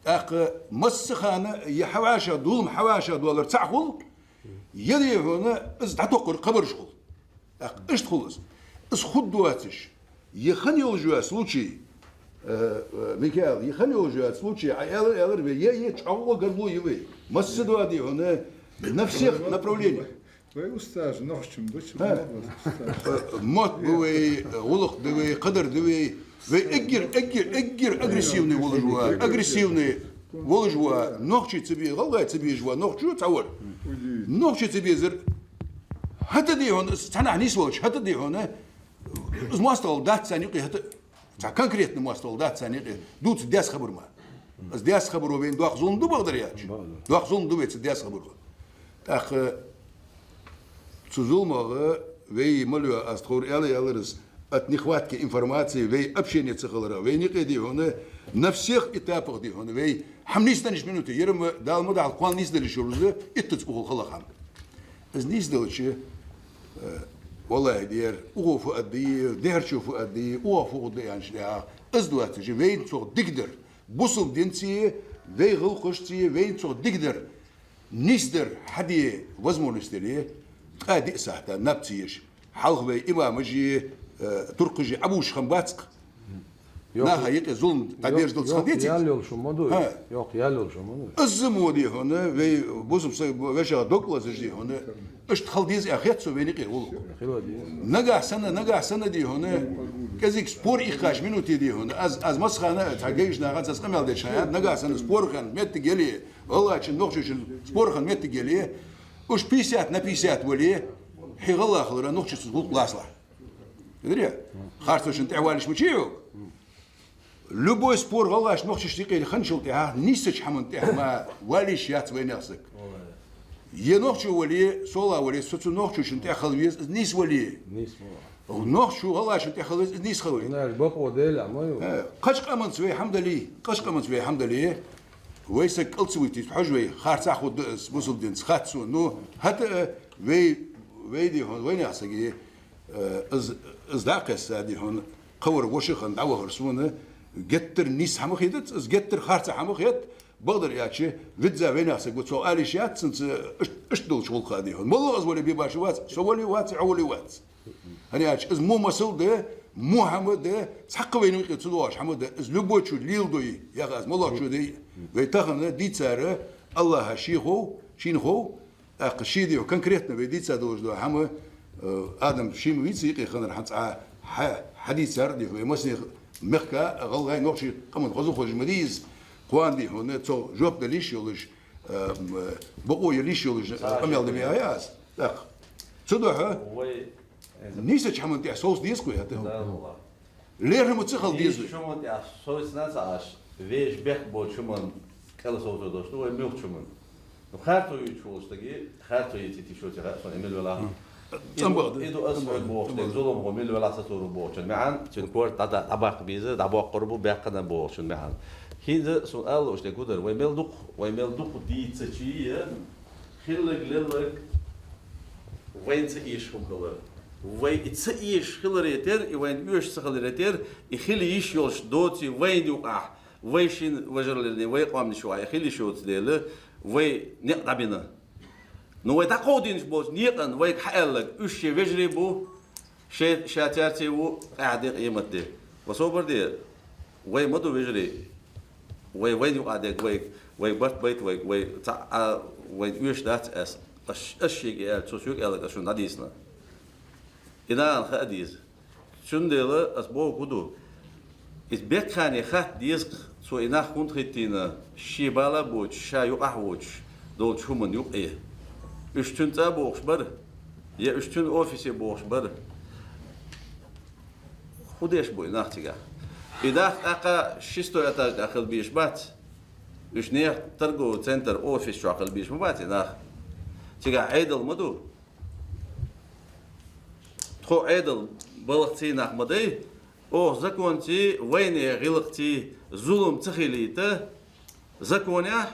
ТӀаккха массахана е хьавӀашагӀ, зулам хьавӀашагӀдоалар цхьа хул, е, дий хьона, из дӀатохкар кхыбараш хул. ТӀаккха иштта хул из. Из хургдоацаш, е хинна йолаш йола случай, э, э, Микаил, е хинна йолаш йола случай, Ӏа аьлар, аьлар вай, е, е чӀоагӀа гарло я вай. Массадола, дий хьона, на всех направлениях. Вай усташ нохчий ба, чу Хьа. усташ. Э, мотт ба вай, гӀулакх да вай, кхыдар да вай. Вай эггара, эггара, эггара агрессивный волаш ва, агрессивный волаш ва. Нохчий ца бе-, гӀалгӀай ца безаш ва, нохчо цхьа вар. Нохчий ца безар. ХӀаьта, дий хьона, из цхьаннахьа нийсвелча, хӀаьта, дий хьона, из моастагӀал дац царна юкъе, хӀаьта цхьа конкретный моастагӀал дац царна юкъе. Дувца даьсса хабар мара. Из даьсса хабаро вайна доккха зулам ду, бакъдар аьлча. Доккха зулам ду вай цу даьсса хабаро. ТӀаккха цу зуламах вай мел йола, аз тховра аьле аьлар из, от нехватки информации, вай общение ца хиларах, вайна юкъе, дий хьона, на всех этапах, дий хьона, вай хӀама нийсденнача минуте, ер ма, Дала ма дахьалда, кхоана нийсделаш йолаш да, иттаза укхул хала хӀама. Из нийсделча, э, валлахӀи, дера, укхо фу аргда, дехарчо фу аргда, укхо фу хургда аьнначул тӀехьагӀа, из доацаш, вайна цох дикадар, бусалба динцеи, вай гӀулакхашцеи, вайна цох дикадар, нийсдар хьаде возможность дале, ткъаь диъ сахьата наб ца еш. Хьалха вай имамаши, э, туркхаши Ӏобувш хиннабац-кх. Наха юкъе зулам дӀаберзадалца хиннадеций? Ял йолаш ма ду. Хьа. Йоккха ял йолаш ма ду. Из мо, дий хьона, вай бусалба са-, вешагӀа дог лазаш, дий хьона, иштта хила деза аьнна хет сона вайна юкъе гӀулакх. Хила деза. Нагахьа санна, нагахьа санна, дий хьона, кӀезига спор ихкача минуте, дий хьона, аз, аз массахана, цхьа гайгаш нахаца аз къамаьл деш хиннаяц, нагахьа санна спор хинна моттиг яле, гӀалгӀачун, нохчочун спор хинна моттиг яле, уж пятьдесят на пятьдесят вале, хье гӀалгӀа хиларах, нохчочунца гӀулакх лацалахь. Хетарий? Харцонна тӀехьа валийта ма чий хьога. Любой спор гӀалгӀашта, нохчашта юкъе хинначул тӀехьагӀа нийсача хӀаман тӀехьа ма валийта яц вайнаьха саг. Е нохчо вале, сола вале, со цу нохчочун тӀехьа хила веза, из нийса вале. Нийса ма вале. Нохчо гӀалгӀачун тӀехьа хила веза, из нийса хила веза. Наш бакъо дела, ма ю. Э, кхыча къаманца вай хӀама дале, кхыча къаманца вай хӀама дале, вай саг кӀал ца витийта, хьожа вай, харцахьа хургда из, бусалба динца, хац сона. Ну, хӀаьта, э, вай, вай, дий хьона, вайнаьха саги, Э, из, из дӀакхесса, дий хьона, кхывар вошахан дӀавахар сона, геттара нийса хӀама хетац, из геттара харца хӀама хет, бакъдар аьлча, визза вайнах саг ва, цо ала йиш яц цунца, ишт-, иштта долча гӀулакха, дий хьона. МоллагӀа из вале бебаш вац, со вале вац, Ӏа вале вац. ХӀана аьлча, из муха масал да, муха хӀама да, цхьаккха вайна юкъе ца доагӀаш хӀама да, из любой чу леладой, яха аз моллагӀчо дий, вай тахан дийцар, АллахӀа ший хов, шийна хов, ТӀаккха ший, дий хьона, конкретно вай дийца долаш дола хӀама, э, Адам ший ма вийца юкъе хиннар, хӀанз Ӏа хьа-, хьадийцар, дий хьона, вай массане мехка, гӀалгӀай, нохчий къаман хоза хозаш ма дий из. Кхоана, дий хьона, цо жоп дала йиш йолаш, э, м, э, бокъо яла йиш йолаш, э, къамаьл да мега аз. ТӀаккха. Цудухьа нийсача хӀаман тӀа совца деза кхы хӀаьта. ЛерхӀам ма ца хила деза. Нийса чу хӀаман тӀа совцац аьнна ца Ӏаш, вешта бехк болча хӀаман кӀала совцар дош да вай муьлххача хӀаман. Ну, харцо ювцаш волча сага, харцо йийцийта йиш йоацаш хӀама, сона мел велахь. ЦӀамбагӀа да. Из ду аз хьога бохаш дерг, зулам хьо мел велахь сацор ва бохачун маӀан, цун корта дӀа-, дӀа-, дӀабаккха беза, дӀабоаккхар бу баьккхина бохачун маӀан. ХӀинца сона ала луш дерг хӀу дар, вай мел дукха, вай мел дукха дийцача, хилларг, лелларг вайна ца эшаш хӀама хилар. Вай и ца эшаш хиларе терра, и вайна оьшуш ца хиларе терра, и хила йиш йолаш доацаш вайна юкъахь, вай шин важарлерний, вай къоамнаш юкъахь и хила йиш йоацаш дела, вай некъ дӀабина. Ну, вай дӀакховдийна болча некъан вайга хьааьлларг, уьш шоай вежарий бу, шоай, ша цаьрца ву, къаьхьа де, къемат де. Ва собар де, вай ма ду вежарий. Вай, вайна юкъахь дерг, вай, вай барт байта вайга, вай цхьа а, вайна оьшуш дац аз. Аз, аз шийга аьлла, цо соьга аьлларг аз шуна дӀадийцина. И нахана хаа деза. Цундела аз боху хӀу ду. Иза бекхане хатта деза-кх, цо и нах хӀунда хӀиттийна, ший бала боцуш, ша юкъахь воцуш долча хӀуманна юкъе. Уьш цуьнан цӀа бохуш бара, я уьш цуьнан офисе бохуш бара. ХӀу деш бу и нах цигахь? И нах тӀаккха шестой этаж тӀа хила безаш бац. Уьш нехан торговый центр, офис чохь хила безаш ма бац и нах. Цигахь Ӏедал ма ду. Тхо Ӏедал балхаций нах ма дай, оха законций, вайнехан гӀиллакхций зулам ца хилийта, законехь,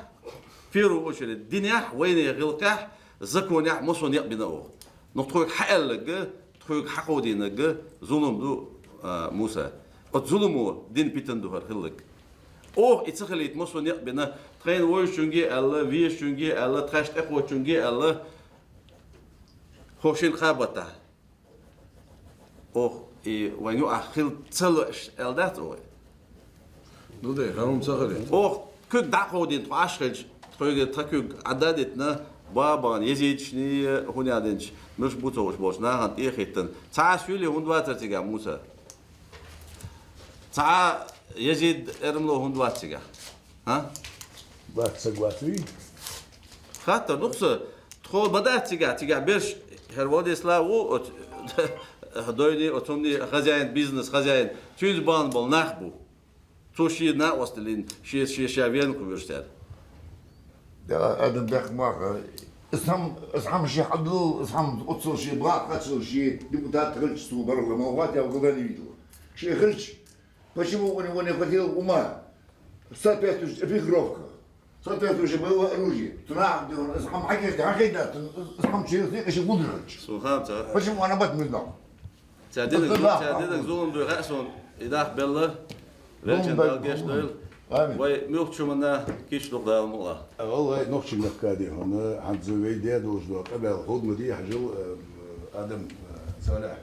в первую очередь, динехь, вайнехан гӀиллакхехь, законехь массо а некъ бина оха. Но тхоьга хьааьлларг, тхоьга хьакховдийнарг зулам ду, а, Муса. Оцу зуламо дина питана ду хӀара хилларг. Оха и ца хилийта массо а некъ бина, тхайна вовзачуьнга а аьлла, везачуьнга а аьлла, тхаьш тӀекхочуьнга а аьлла, хӀо шина кхабатта. Оха и вайн юкъахь хила ца лууш аьлла дац оха? Ну, дай, хӀара хӀума ца хилийта. Оха куьг дӀакховдийна тхо Ӏаш хилча, тхоьга тхан куьг Ӏадда а дитина, бабан, езидашний, хӀун яа динчу, муьлш бу ца хууш болчу нахана тӀе а хӀиттина. Цхьа а суьйле хӀунда вацара цигахь, Муса? Цхьа а езид эрмало хӀунда вац цигахь? ХӀа? Вац, саг вац вий? Хаттар ду-кх сан, тхо ма дац цигахь, цигахь берш, хӀара Владислав ву, оцу дойне, оцунний хозяин, бизнес хозяин, цуьнца бахана болу нах бу. Цо шен накъосталлин, шен, шен ша вен кхуьура цара. Да, адам бехк ма баха. Ас хьам, ас хьам ши хьадул, ас хьам оццул ши бахкачул ши депутат хилча, су барла ма ватя в глаза не видел. Ши хилча, почему он его не хватил ума? Соответствующая экипировка, соответствующее боевое оружие. Тунах, ас хьам хьакеш, хьакеш да, ас хьам через некъа ши гудерхилча. Су хам ца. Почему она об этом не знал? Ца динаг, ца динаг зулам дуй хаьа суна, и нах белла, велчан Дала геш дойла. Амин. Вай муьлххачу хӀуманна кийча дукха Дала мукъалахь. Валлай, нохчийн мехка дий хьуна, хьанза вай де долуш до, къамел хӀуд ма дий, хьажал, э, Адам, э, Салахь.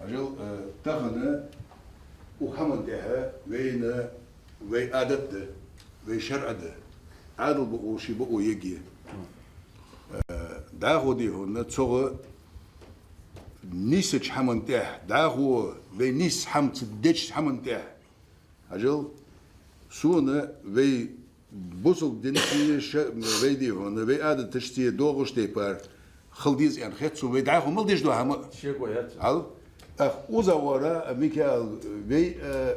Хьажал, э, тахана, у хӀаман тӀехьа вайна, вай адат да, вай шарӀа да. Адал бакъо, ши бакъо еге. Э, дӀахо дий хьуна, цогӀа нийсачу хӀаман тӀехь, дӀахо вай нийса хӀама ца дечу хӀаман тӀехь. Хьажал, суна вай бусалба динций, ша-, вай дий хьуна, вай адаташций догӀуш тайпара хила деза аьнна хет суна, вай дӀахо мел деш ду хӀама. Шеко яц. Хьал? Ах, уза вара, Микаил, вай, э,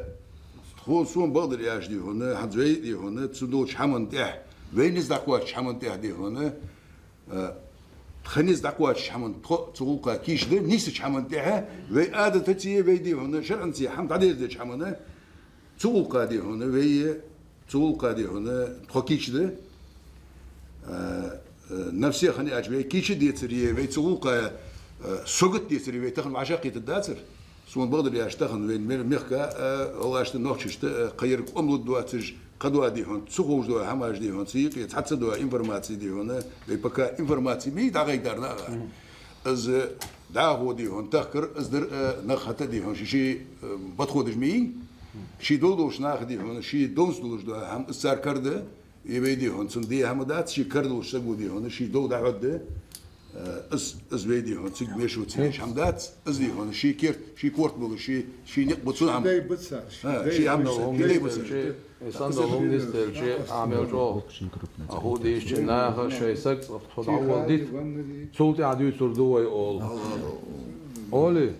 тхо суна бакъдар яш дий хьуна, хьанз вай дий хьуна, цу долчу хӀаман тӀехь, вай низ дӀакхоччу хӀаман тӀехь дий хьуна, Э, тхан низ дӀакхоччу хӀаман тхо цу гӀуллакха кийча дан, нийсачу хӀаман тӀехьа, вай адатаций, вай дий хьуна, шарӀанций хӀама дӀадерзадечу хӀамана, цу гӀуллакха дий хьуна, вай, цу гӀуллакха дий хьуна, тхо кийча дан. Э, э, на всех хӀана аьлча, вай кийча децаре, вай цу гӀуллакха Э, согат децаре вай тахан вӀашагӀкхетаргдацар. Суна бакъдар аьлча тахан вай мер-, мехка, э, гӀалгӀашта, нохчашта, э, кхы еррига къам лургдоацаш, кхыдола дий хьона, ца ховш дола хӀамаш дий хьона, ца юкъе цхьацца дола информаци дий хьона, вай пока информаци ма йий дӀагӀайдарна а. Из дӀахо дий хьона тахкар, из дар, э, нах хӀаьта дий хьона, ши-ши, э, подходаш ма йий, ший дов долча наха дий хьона, ший довза долаш дола хӀама, из цар карда, и вай дий хьона, цунна де хӀама дац, ший кара долча саго дий хьона, ший дов дӀахьоргда, э, из, из вай дий хьона, цига мешо ца еш хӀама дац, из дий хьона, ший керт, ший корта болаш, ший, ший никъ ба цун хӀама. Дай баца, ший А, дай ший хӀама баца, дац, ший дай дай баца. Баца. Сан долум дистелчи, Ӏамал чӀоагӀа. А хӀу дийшача наха шоай саг цӀа тхо дӀаволла дита. Цул тӀехьа дуьйцур ду вай ола. Оли?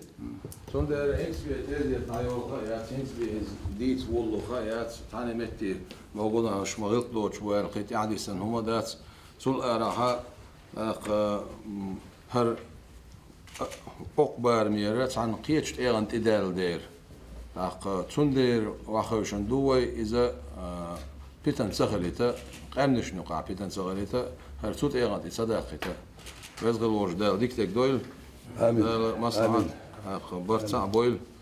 Цундела хӀинца бе тезет дӀайолха яц, хӀинца бе из дийца воллуха яц, тхьана метте ма гуна хьаш ма гӀилт доцуш ваьлла, кхин тӀаьхьадисан хӀума дац. Цул арахьа, тӀаккха, м, хӀара Оккха барамера цхьана кхечу тӀегӀан тӀе даьлла дера. ТӀаккха цундела вахевшина ду вай иза, а, питана ца хилийта, къаьмнашна юкъахь питана ца хилийта, хӀара цу тӀегӀан тӀе ца даккхийта. Веза хила волчу Дала дика дерг дойла. Амин. Дала маслахьат, Амин. ТӀаккха барт цхьаъ бойла.